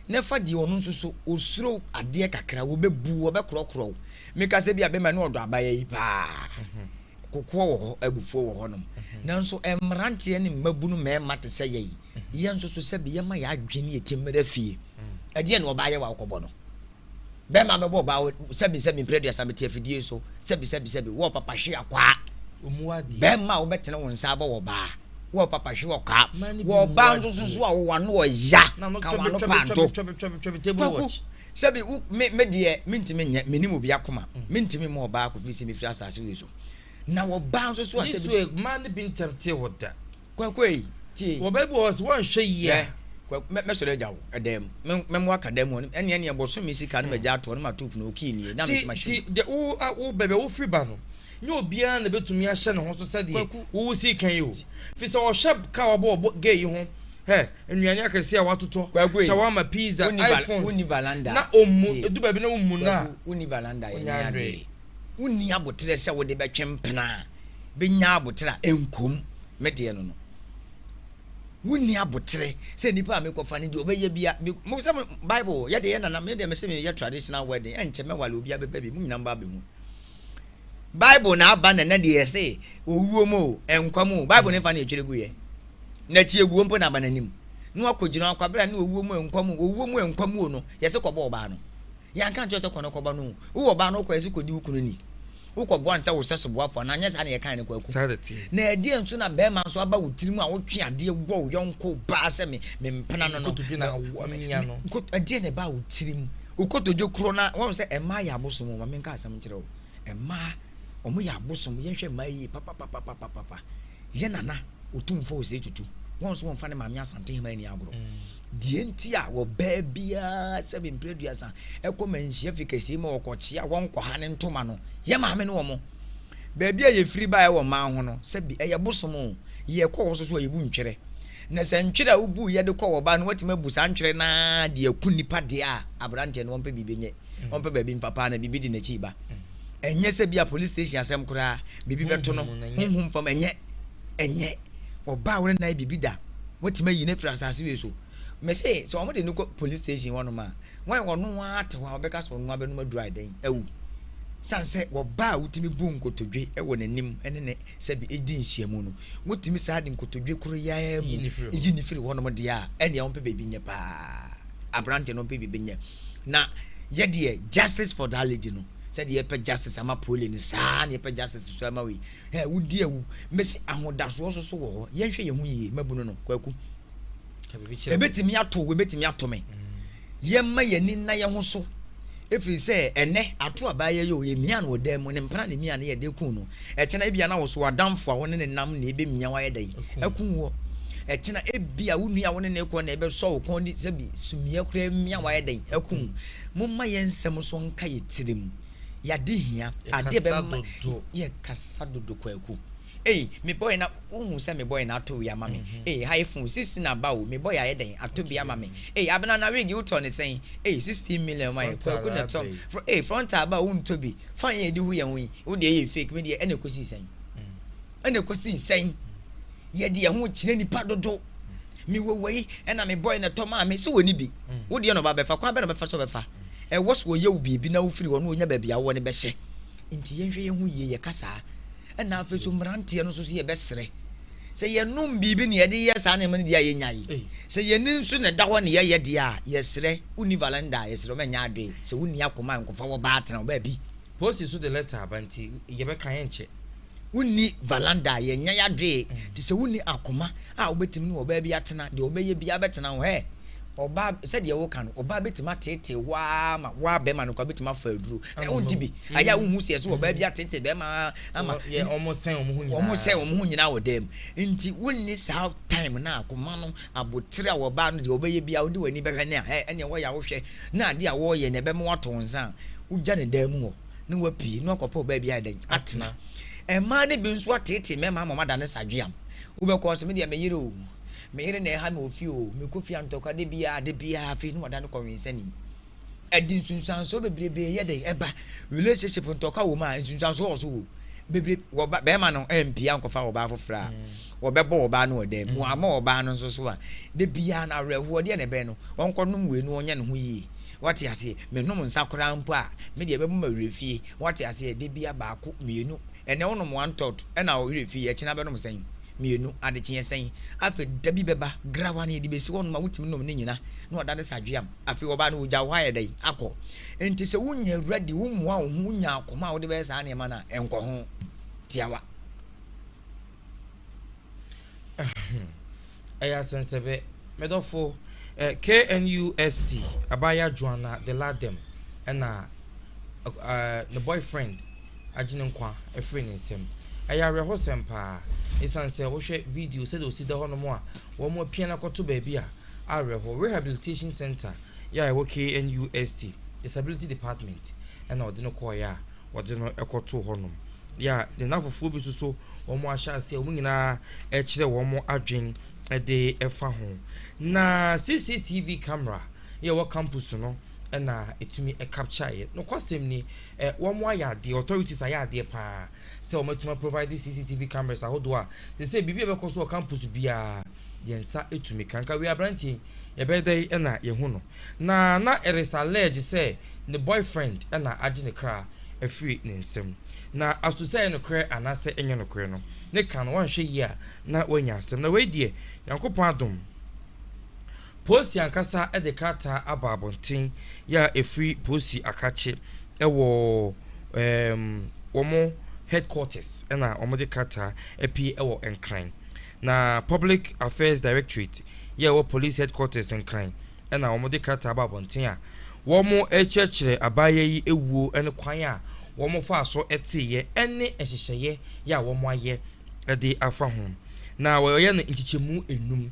na fa deɛ ɔno nso so osuro adeɛ kakra wɔbɛbu wɔbɛkorɔkorɔ wo meka sɛ bi a bɛma ne ɔdɔ abaya yi paa mhm. Kokoɔ wɔ hɔ, abufuo wɔ hɔnom. Nanso mmeranteɛ ne mmabunu mmarima te sɛ yɛn, yɛn nso so sɛbi yɛma yɛn adwene ne yɛn ti mmra fie. Ɛdeɛn na ɔbaa yɛ wa wokɔbɔ no? Bɛrima bɛbɔ ɔbaa sɛbi sɛbi mprɛ aduasa mete afidie so sɛbi sɛbi sɛbi wɔ papa hwe akwaa. Bɛrima a wobɛtene wo nsa abɔ wɔ baa wɔ papa hwe ɔkwaa. Wɔ ɔbaa nso so so a wowɔ ano ɔya ka wɔn ano paanto. Kwaku Sɛbi wo, me, me deɛ, mentumi nyɛ, menim obi akoma, mentumi mmɔ ɔbaa kofiri sɛ mefiri asase wei so. Na ɔbaa nso so a sɛbi. This way, mmaa no bi ntɛm tee wo da. Kwaku ei, tie. Ɔbaa bi wɔ hɔ sɛ wɔnhwɛ yie a. Kwaku, mɛ, mɛsɔre agya wo, ɛdan mu. Me, mɛmo aka dan mu hɔ, ɛneɛ, ɛneɛ bosome sika no magya ato hɔ, na mato pono, okii nie, na Ti, metumi ahwɛ ti, mu. deɛ wo, a, wo, baabi a wofiri ba no, nyɛ obiara na ebetumi ahyɛ ne ho so sɛdeɛ Kwaku. wo sii kan yi o. Firi sɛ ɔhwɛ ka a wabɔ wɔ gay yi ho, hɛ, nnuane akɛseɛ a watotɔ, Kwaku ei, shawarma, pizza, wonni val, iPhones, wonni valanda, na ɔmmu, tie. edu baabi na wommu no a, Kwaku, wonni valanda, wonya yɛnyɛ hwee. adeɛ. Wonni aboterɛ sɛ wode bɛtwe mpena a, bɛnya aboterɛ a, ɛnkɔ mu. Me deɛ no no. Wonni aboterɛ sɛ nipa a mekɔfa no deɛ ɔbɛyɛ bia, mo sɛ mo, Bible, yɛ deɛ yɛ nana, me deɛ mese meyɛ traditional wedding, ɛnkyɛ mɛwale obi abɛba bi, mo nyinaa mba abɛhu. Bible na aba na na deɛ yɛse owuo mu o, nkwa mu o, Bible ne fa na yɛtwerɛ guiɛ. Na tie guo mpo na aba n'anim. Na wakɔgyina akwabere a ne owuo mu nkwa mu, owuo mu nkwa mu o no, yɛse kɔbɔ ɔbaa no. Yɛanka nkyerɛ sɛ kɔ no kɔbɔ no o. Wowɔ ɔbaa no wokɔ yɛse kɔdi wo kunu ni. Wokɔboa no sɛ wo sɛso boafoɔ anaa nyɛ saa na yɛkae no Kwaku. Saa na ɛteɛ. Na ɛdeɛn nso na bɛrima nso aba wo tirim a wotwe adeɛ wɔ wo yɔnko baa sɛ me me mpena no no. Nkotodwe na amia no. Ɛdeɛn na ɛbaa wo tirim? Wo kotodwe korɔ na wɔn sɛ mmaa yɛ abosom o, ma menka asɛm nkyerɛ wo. Mmaa, wɔn yɛ abosom, yɛnhwɛ mmaa yie papapapapapa. Yɛ nana, Otumfoɔ Osei Tutu, wɔn nso wɔmfa ne maame Asantehema ani agorɔ. Deɛ nti a ɔbaa biara sɛbe mprɛ aduasa ɛkɔ manhyia fi kɛseɛ mu a ɔkɔkyea wɔn kɔha ne ntoma no, yɛ maame ne wɔn. Baabi a yɛfiri baeɛ wɔ mmaa ho no, sɛbe ɛyɛ bosom o, yɛkɔ hɔ nso so a yɛbu ntwerɛ. Na sɛ ntwerɛ a wobuiɛ de kɔ ɔbaa no, woatumi abu saa ntwerɛ no ara de aku nnipa deɛ a, aberanteɛ no ɔmpɛ biribi nyɛ, ɔmpɛ baabi mfa paa na biribi di n'akyi reba. Ɛnyɛ sɛ bi a police station asɛm koraa, biribi bɛto no, honhom fam, ɛnyɛ, ɛnyɛ. Ɔbaa a wo ne no ayɛ biribi da, woatumi ayi no afiri asase wei so. Mese sɛ wɔde no kɔ police station hɔnom a, wɔn ɔno ara te hɔ a ɔbɛka sɛ ɔno ara bɛnom aduru ayɛ dɛn awu. Sane sɛ wɔba a wotumi bu nkotodwe wɔ n'anim ne ne sɛbi di nhyiamu no, wotumi saa de nkotodwe koro yi ara mu yi ne firi hɔnom deɛ a, ɛnneɛ ɔmpɛ baabi nyɛ paa. Aberanteɛ no ɔmpɛ biribi nyɛ. Na yɛ deɛ justice for that lady no, sɛdeɛ yɛpɛ justice ama Pole no, saa na yɛpɛ justice so ama wei. Ɛ wodi awu. Mese ahodasoɔ nso so wɔ hɔ. Yɛnhwɛ yɛn ho yie, mmabunu no, Kwaku. Ɛbɛtumi ato wo, ɛbɛtumi ato me. Yɛmma yɛn ani nna yɛn ho so. Ɛfiri sɛ ɛnɛ ato abaa yɛ yɛ o, yɛmia no wɔ dan mu, ne mpena na ɛmia no yɛ de ku no. Ɛkyena ebia na wo so w'adamfo a wo ne ne nam na ɛbɛmia wo ayɛ dɛn? Aku woɔ. Ɛkyena ebia wo nua a wo ne ne kɔ na ɛbɛsɔ wo kɔn de sɛbi sumia koraa mia wo ayɛ dɛn? Aku wo. Momma yɛn nsɛm so nka yɛ tirim. Yɛade hia. Adeɛ bɛma yɛkasa dodo Kwaku. Ei me boy na wohu sɛ me boy na atɔ wei ama me Ei ha iPhone 16 aba o me boy ayɛ dɛn atɔ bi ama me Ei Abena na wig wotɔ ne sɛn Ei 16 million ma yɛ Kwaku na ɛtɔ Ei frontal aba o wontɔ bi Fine yɛ de hu yɛn ho yi wo deɛ yɛ fake me deɛ ɛna ɛkɔsii sɛn ɛna ɛkɔsii sɛn Yɛde yɛn ho kyerɛ nipa dodo Me wɔ wei ɛna me boy na ɛtɔ maa me sɛ wɔni bi wo deɛ na ɔba bɛfa kwan bɛ na ɔbɛfa so ɔbɛfa ɛwɔ so wɔyɛ wo biribi na wofiri hɔ na wɔnya baabi a wowɔ no bɛhyɛ Nti yɛnhwɛ yɛn ho yie yɛka saa. Ɛna afei so mmeranteɛ no nso so yɛbɛsrɛ sɛ yɛnom biribi na yɛde yɛ saa nneɛma no deɛ a yɛnyae. Sɛ yɛni nso na ɛda hɔ na yɛyɛ deɛ a yɛsrɛ wonni valenda a yɛsrɛ wo mɛnyɛ adoe. Sɛ wonni akoma a nkɔfa wɔ baa tena wo baabi. Posi so de lɛta aba nti yɛbɛka yɛnkyɛ. Wonni valanda a yɛnya yadoe te sɛ wonni akoma a wobɛtumi ne ɔbaa bi atena deɛ ɔbɛyɛ biara bɛtena ho hɛ ɔbaa sɛdeɛ woka no ɔbaa bɛtumi ateetee wo ara ma wo ara bɛrima no koraa bɛtumi afa aduro na wonte bi ayɛ a wohu sɛ ɛsɛ ɔbaa bi ateetee bɛrima ama wɔn sɛn wɔn ho nyinaa wɔn sɛn wɔn ho nyinaa wɔ dan mu nti wonni saa time no akoma no abotire a ɔbaa no deɛ ɔbɛyɛ biara wode w'ani bɛhwɛ ne a hɛ ɛneɛ wɔyɛ a wohwɛ na adeɛ a wɔreyɛ na ɛbɛma woato wo nsa a wogya ne dan mu hɔ na wapue na wakɔpɛ ɔbaa bi ayɛ dɛn atena. Mmaa no bi nso ateetee mmarima ama wɔadane sadweam. Wobɛkɔ ɔsɛ me deɛ me yere o, me yere na ɛha me wɔ fie o, mekɔ fie a ntɔkwa da biara da biara afei na wadane kɔwensani. Ɛde nsunsuansoɔ bebrebe yɛ dɛn ɛba relationship ntɔkwa wɔ mu a nsunsuansoɔ wɔ so o bebrebe wɔba bɛrima no ɛmpie ankɔfa ɔbaa foforɔ a wɔbɛbɔ ɔbaa no wɔ dan mu ama ɔbaa no nso so a da biara no awerɛhoɔ deɛ na ɛbɛn no ɔnkɔnom wei no ɔnyɛ ne ho yie. Wate aseɛ? Menom nsa koraa mpo a, me deɛ ɛbɛbɔ m'awerɛ fie. Wate aseɛ? Da biara baako, mmienu. Ɛnnɛ wonom one tot, ɛna wo werɛ fie, ɛkyena bɛnom sɛn? Mmienu. Adekyeɛ sɛn? Afei da bi bɛba, grawa no yɛde bɛsi hɔnom a wotumi nom ne nyina, na wadane sadweam. Afei ɔbaa no ɔgya wo hɔ ayɛ dɛn? Akɔ. Enti sɛ wonya ready, wommoa wo ho, wonya akoma a wode bɛyɛ saa nneɛma no a, ɛnkɔ ho. Tiawa. Ɛyɛ asɛnsɛbɛ. Me dɔfo, eh, KNUST abaayewa Joanna Deladem ɛna eh, ne boyfriend agye ne nkwa afiri ne nsam. Ɛyɛ awerɛhosɛm paa. Esiane sɛ wohwɛ video sɛdeɛ osi da hɔnom a, wɔn apia no akɔto baabi a awerɛho. Rehabilitation Center yɛ a ɛwɔ KNUST Disability Department ɛna ɔde no kɔɔeɛ a wɔde no kɔtoo hɔnom. Yɛ a ne nnamfofoɔ bi nso so wɔahyɛ aseɛ wɔn nyinaa rekyerɛ wɔn adwene de fa ho. Na CCTV camera yɛ wɔ campus no na ɛtumi capture yɛ. Nokwasɛm ni, wɔn ayɛ adeɛ, authorities ayɛ adeɛ paa sɛ wɔn atumi provide CCTV cameras ahodoɔ a sɛ sɛ biribi a ɛbɛkɔ so wɔ campus biara yɛn nsa tumi ka. Nka wei aberanteɛ yi yɛbɛyɛ dɛn na yɛhu no. Na na it is alleged sɛ ne boyfriend na agye ne kra afiri ne nsam. Na aso sɛ ɛyɛ nokorɛ anaasɛ ɛnyɛ nokorɛ no, ne ka no wanhwɛ yie a na wanya asɛm. Na wei deɛ, Nyankopɔn adom, Polisi ankasa de krataa aba abɔnten yɛ a ɛfiri Polisi Akakye wɔ um, wɔn headquarters na wɔde krataa apue wɔ Nkran. Na Public Affairs Directorate yɛ ɛwɔ Police Headquarters Nkran na wɔde krataa aba abɔnten a wɔrekyerɛkyerɛ abaayewa yi wuo ne kwan a wɔfaa so teeɛ ne nhyehyɛeɛ yɛ a wɔayɛ de afa ho. Na wɔyɛ no nkyekyɛmu enum.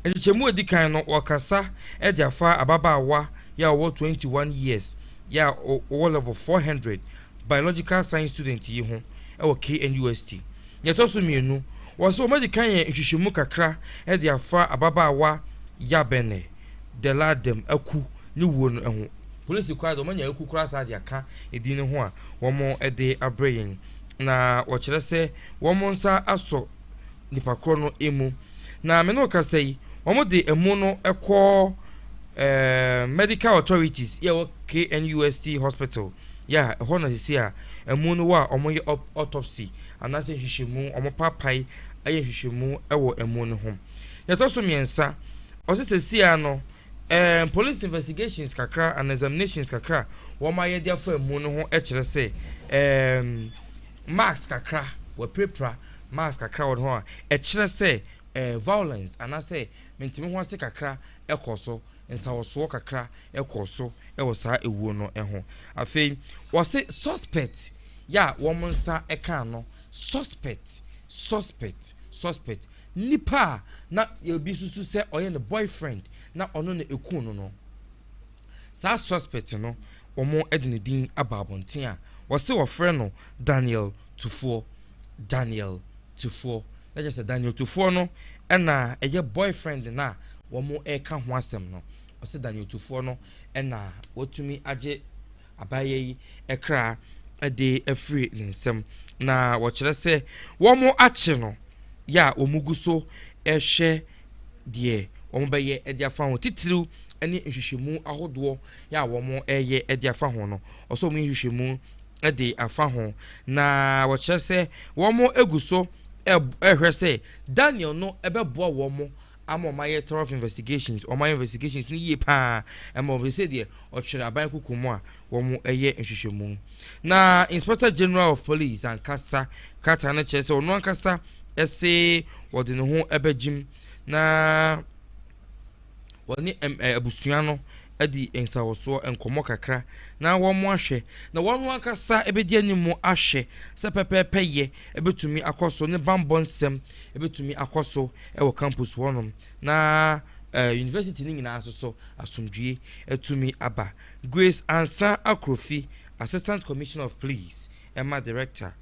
Nkyekyɛmu a ɛdi kan no, wɔkasa de afa ababaawa yɛ a ɔwɔ 21 years yɛ a ɔwɔ level 400 biological science student yi ho wɔ KNUST. Nea ɛtɔ so mmienu, wɔse wɔadi kan yɛ nhwehwɛmu kakra de afa ababaawa Yabene Deladem Aku ne wuo no ho. Polisi koraa de wɔanya Aku koraa saa de aka edin no ho a wɔde abrɛ yɛn. Na wɔkyerɛ sɛ wɔn nsa asɔ nipa korɔ no mu. Na me ne wo kasa yi, Wɔde amu no kɔ eh, medical authorities yɛ wɔ KNUST hospital yɛ a ɛhɔ na sisi a amu no wɔ a wɔyɛ autopsy anaasɛ nhwehwɛmu, wɔpaapae yɛ nhwehwɛmu wɔ amu no ho. Nea ɛtɔ so mmiɛnsa, ɔsɛ sɛsi a no eh, police investigations kakra and examinations kakra wɔn ayɛ de afa amu no ho kyerɛ sɛ eh, marks kakra wɔapirapira marks kakra wɔ ne ho a ɛkyerɛ sɛ eh, violence anaasɛ mentumi ho ase kakra kɔɔ so, nsawɔsoɔ kakra kɔɔ so wɔ saa ewuo no ho. Afei wɔse suspect yɛ a wɔn nsa kaa no, suspect, suspect, suspect, nipa a na obi susu sɛ ɔyɛ ne boyfriend na ɔno na ekuu no no, saa suspect no wɔde ne din aba abɔnten a wɔse wɔfrɛ no Daniel Tufoɔ, Daniel Tufoɔ. Na kyerɛ sɛ Daniel Tufoɔ no na ɛyɛ boyfriend no a wɔreka ho asɛm no. Ɔsɛ Daniel Tufoɔ no na watumi agye abaayewa yi kra de afiri ne nsam. Na wɔkyerɛ sɛ wɔakye no yɛ a wɔgu so rehwɛ deɛ wɔbɛyɛ de afa ho titiriw ne nhwehwɛmu ahodoɔ yɛ a wɔreyɛ de afa ho no. Ɔsɛ wɔyɛ nhwehwɛmu de afa ho, na wɔkyerɛ sɛ wɔgu so rehwɛ sɛ Daniel no bɛboa wɔn ama wɔayɛ thorough investigations, wɔayɛ investigations no yie paa ɛma wɔn sɛ deɛ ɔtwere aban kuku mu a wɔyɛ nhwehwɛmu. Na Inspector General of Police ankasa krataa no kyerɛ sɛ ɔno ankasa ɛse wɔde ne ho bɛgyim na wɔne abusua no adi nsawɔsoɔ nkɔmmɔ kakra na wɔahwɛ na wɔn ankasa bɛdi anim ahwɛ sɛ pɛpɛɛpɛyɛ bɛtumi akɔ so ne bammɔ nsɛm bɛtumi akɔ so wɔ campus hɔnom na university no nyinaa nso so asomdwie atumi aba. Grace Ansah Akrofi, Assistant Commissioner of Police, ɛma Director,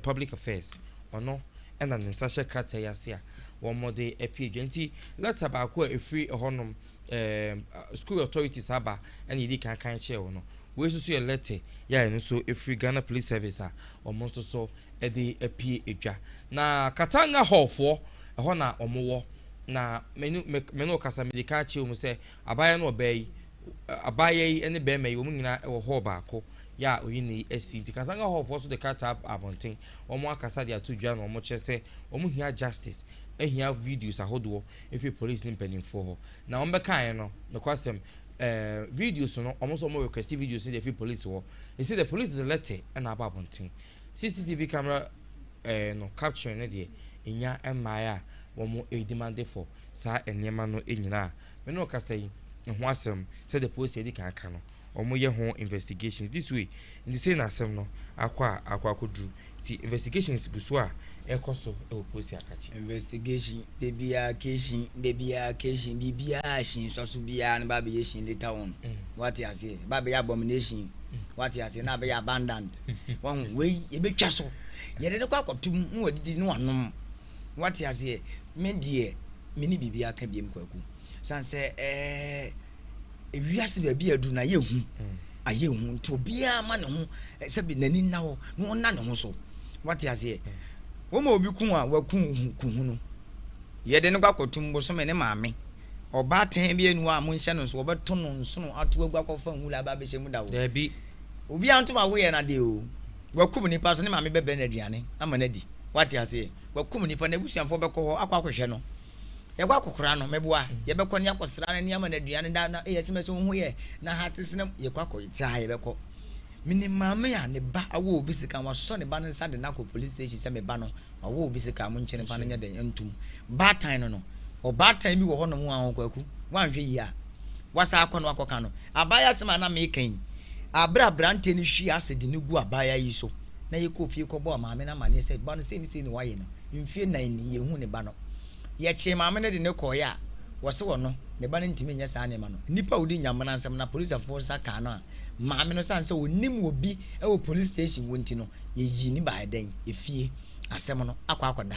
Public Affairs, ɔno na ne nsa hyɛ krataa yi ase a wɔde apue dwa. Nti lɛta baako a ɛfiri ɛhɔnom school authorities aba ɛna yɛdi kan kan kyerɛ wɔn no. Wei nso so yɛ lɛtɛ yɛ a ɛno nso ɛfiri Ghana Police Service a wɔn nso so de apue dwa. Na Katanga Hall foɔ ɛhɔ na wɔn wɔ na me ne me ne ɔkasa mede kan kyerɛ wɔn sɛ abaayewa no ɔbaa yi abaayewa yi ne bɛrima yi wɔn nyinaa wɔ hall baako yɛ a oyi ne yi asi nti Katanga Hall foɔ nso de krataa aba abɔnten wɔn akasa de ato dwa na wɔn kyerɛ sɛ wɔn hia justice ahia videos ahodoɔ ɛfiri police ne mpanimfoɔ hɔ na wɔn bɛkaeɛ no nokwasɛm ɛɛ videos no wɔn nso wɔn request videos no de afiri police hɔ ɛsi the police de letter ɛna aba abɔnten CCTV camera ɛɛ no capturing no deɛ enya mmaeɛ a wɔn redemande for saa nneɛma no nyinaa me ne ɔkasa yi ho asɛm sɛdeɛ police adi kan aka no wɔyɛ ho investigations this way nti sei na asɛm no akɔ a akɔ akɔduru nti investigations gu so a ɛkɔ so wɔ polisi akakye. Investigation da biara cation da biara cation biribiara hyin sɔ so biara no ba abɛyɛ hyin later on wate aseɛ ba abɛyɛ abomination wate aseɛ na abɛyɛ abandoned wahu wei yɛbɛtwa so yɛde no kɔ akɔto mu na wadidi na wanom wate aseɛ me deɛ me ne biribiara ka biem kwaku san sɛ ɛɛ Wiase baabi a aduru no ayɛ hu, ayɛ hu nti obiara ma ne ho sɛbi n'ani nna hɔ na ɔnna ne ho so. Wate aseɛ? Wɔma obi ku a waku ku ho no, yɛde no kɔ akɔtum bosome ne maame. Ɔbaatan bi anu a monhyɛ no nso wɔbɛto no nsono ato agu akɔfa nwura aba abɛhyɛ mu da o. Daabi. Obiara nto ma woyɛ no adeɛ o. Wakum nipa so ne maame bɛbrɛ no aduane ama no adi. Wate aseɛ? Wakum nipa n'abusuafoɔ bɛkɔ hɔ akɔ akɔhwɛ no. Yɛkɔ akɔkora no, meboa. Yɛbɛkɔ ne akɔsra no ne ama no aduane da na ɛyɛ sɛ wo ho yɛ na ha te sɛ yɛkɔ akɔ te ha yɛbɛkɔ. Menim maame a ne ba awɔ obi sika wasɔ ne ba no nsa de no akɔ police station sɛ me ba no wawɔ obi sika mo nkyene fa no nyɛ dɛn ntum. Baatan no no, ɔbaatan bi wɔ hɔ nom a ɔkwaku wanhwɛ yie a wasa akɔ no akɔka no. Abaayewa asɛm a na meka yi, abere aberanteɛ no hwie ase de no gu abaayewa yi so na yɛkɔɔ fie kɔbɔɔ maame no amaneɛ sɛ ba no sei ne sei na wayɛ no. Mfie nnan ni, yɛnhuu ne ba no. Yɛkyee maame no de no kɔeɛ a, wɔse ɔno, ne ba no ntumi nyɛ saa nneɛma no. Nnipa a wɔdi Nyamena nsɛm na apolisifoɔ nsa kaa no a, maame no sane sɛ ɔnim obi wɔ police station hɔ nti no, yɛyii no baa dɛn? Efie. Asɛm no akɔ akɔda.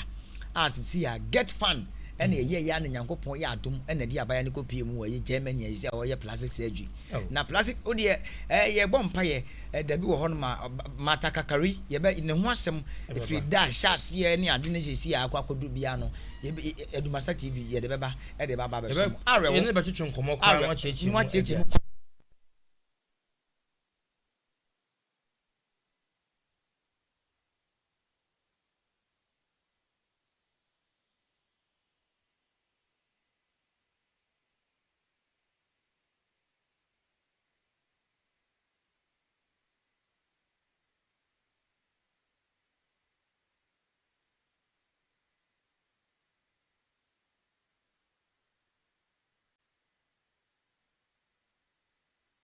A seesei a, Get Fund. Ɛna ɛyɛeɛ ara na Nyankopɔn yɛ adom ɛna ɛde abaayewa no kɔpue mu wɔ ɛyɛ Germany a ɛsɛ a ɔyɛ plastic surgery. Oh. Na plastic wo deɛ ɛɛ yɛbɔ mpaeɛ ɛ dabi wɔ hɔnom a Martha Kakari yɛbɛ ne ho asɛm ɛfiri da a ɛhyɛ aseɛ ne ade ne sɛsi a akɔ akɔduru biara no yɛbɛ Adumasa TV yɛde bɛba ɛde ba aba abɛso Yɛbɛ mo. Awerɛho yɛne bɛtwetwe nkɔmmɔ koraa na awerɛ wakyerɛkyerɛ na mu wakyerɛkyerɛ ɛde mu akyerɛ.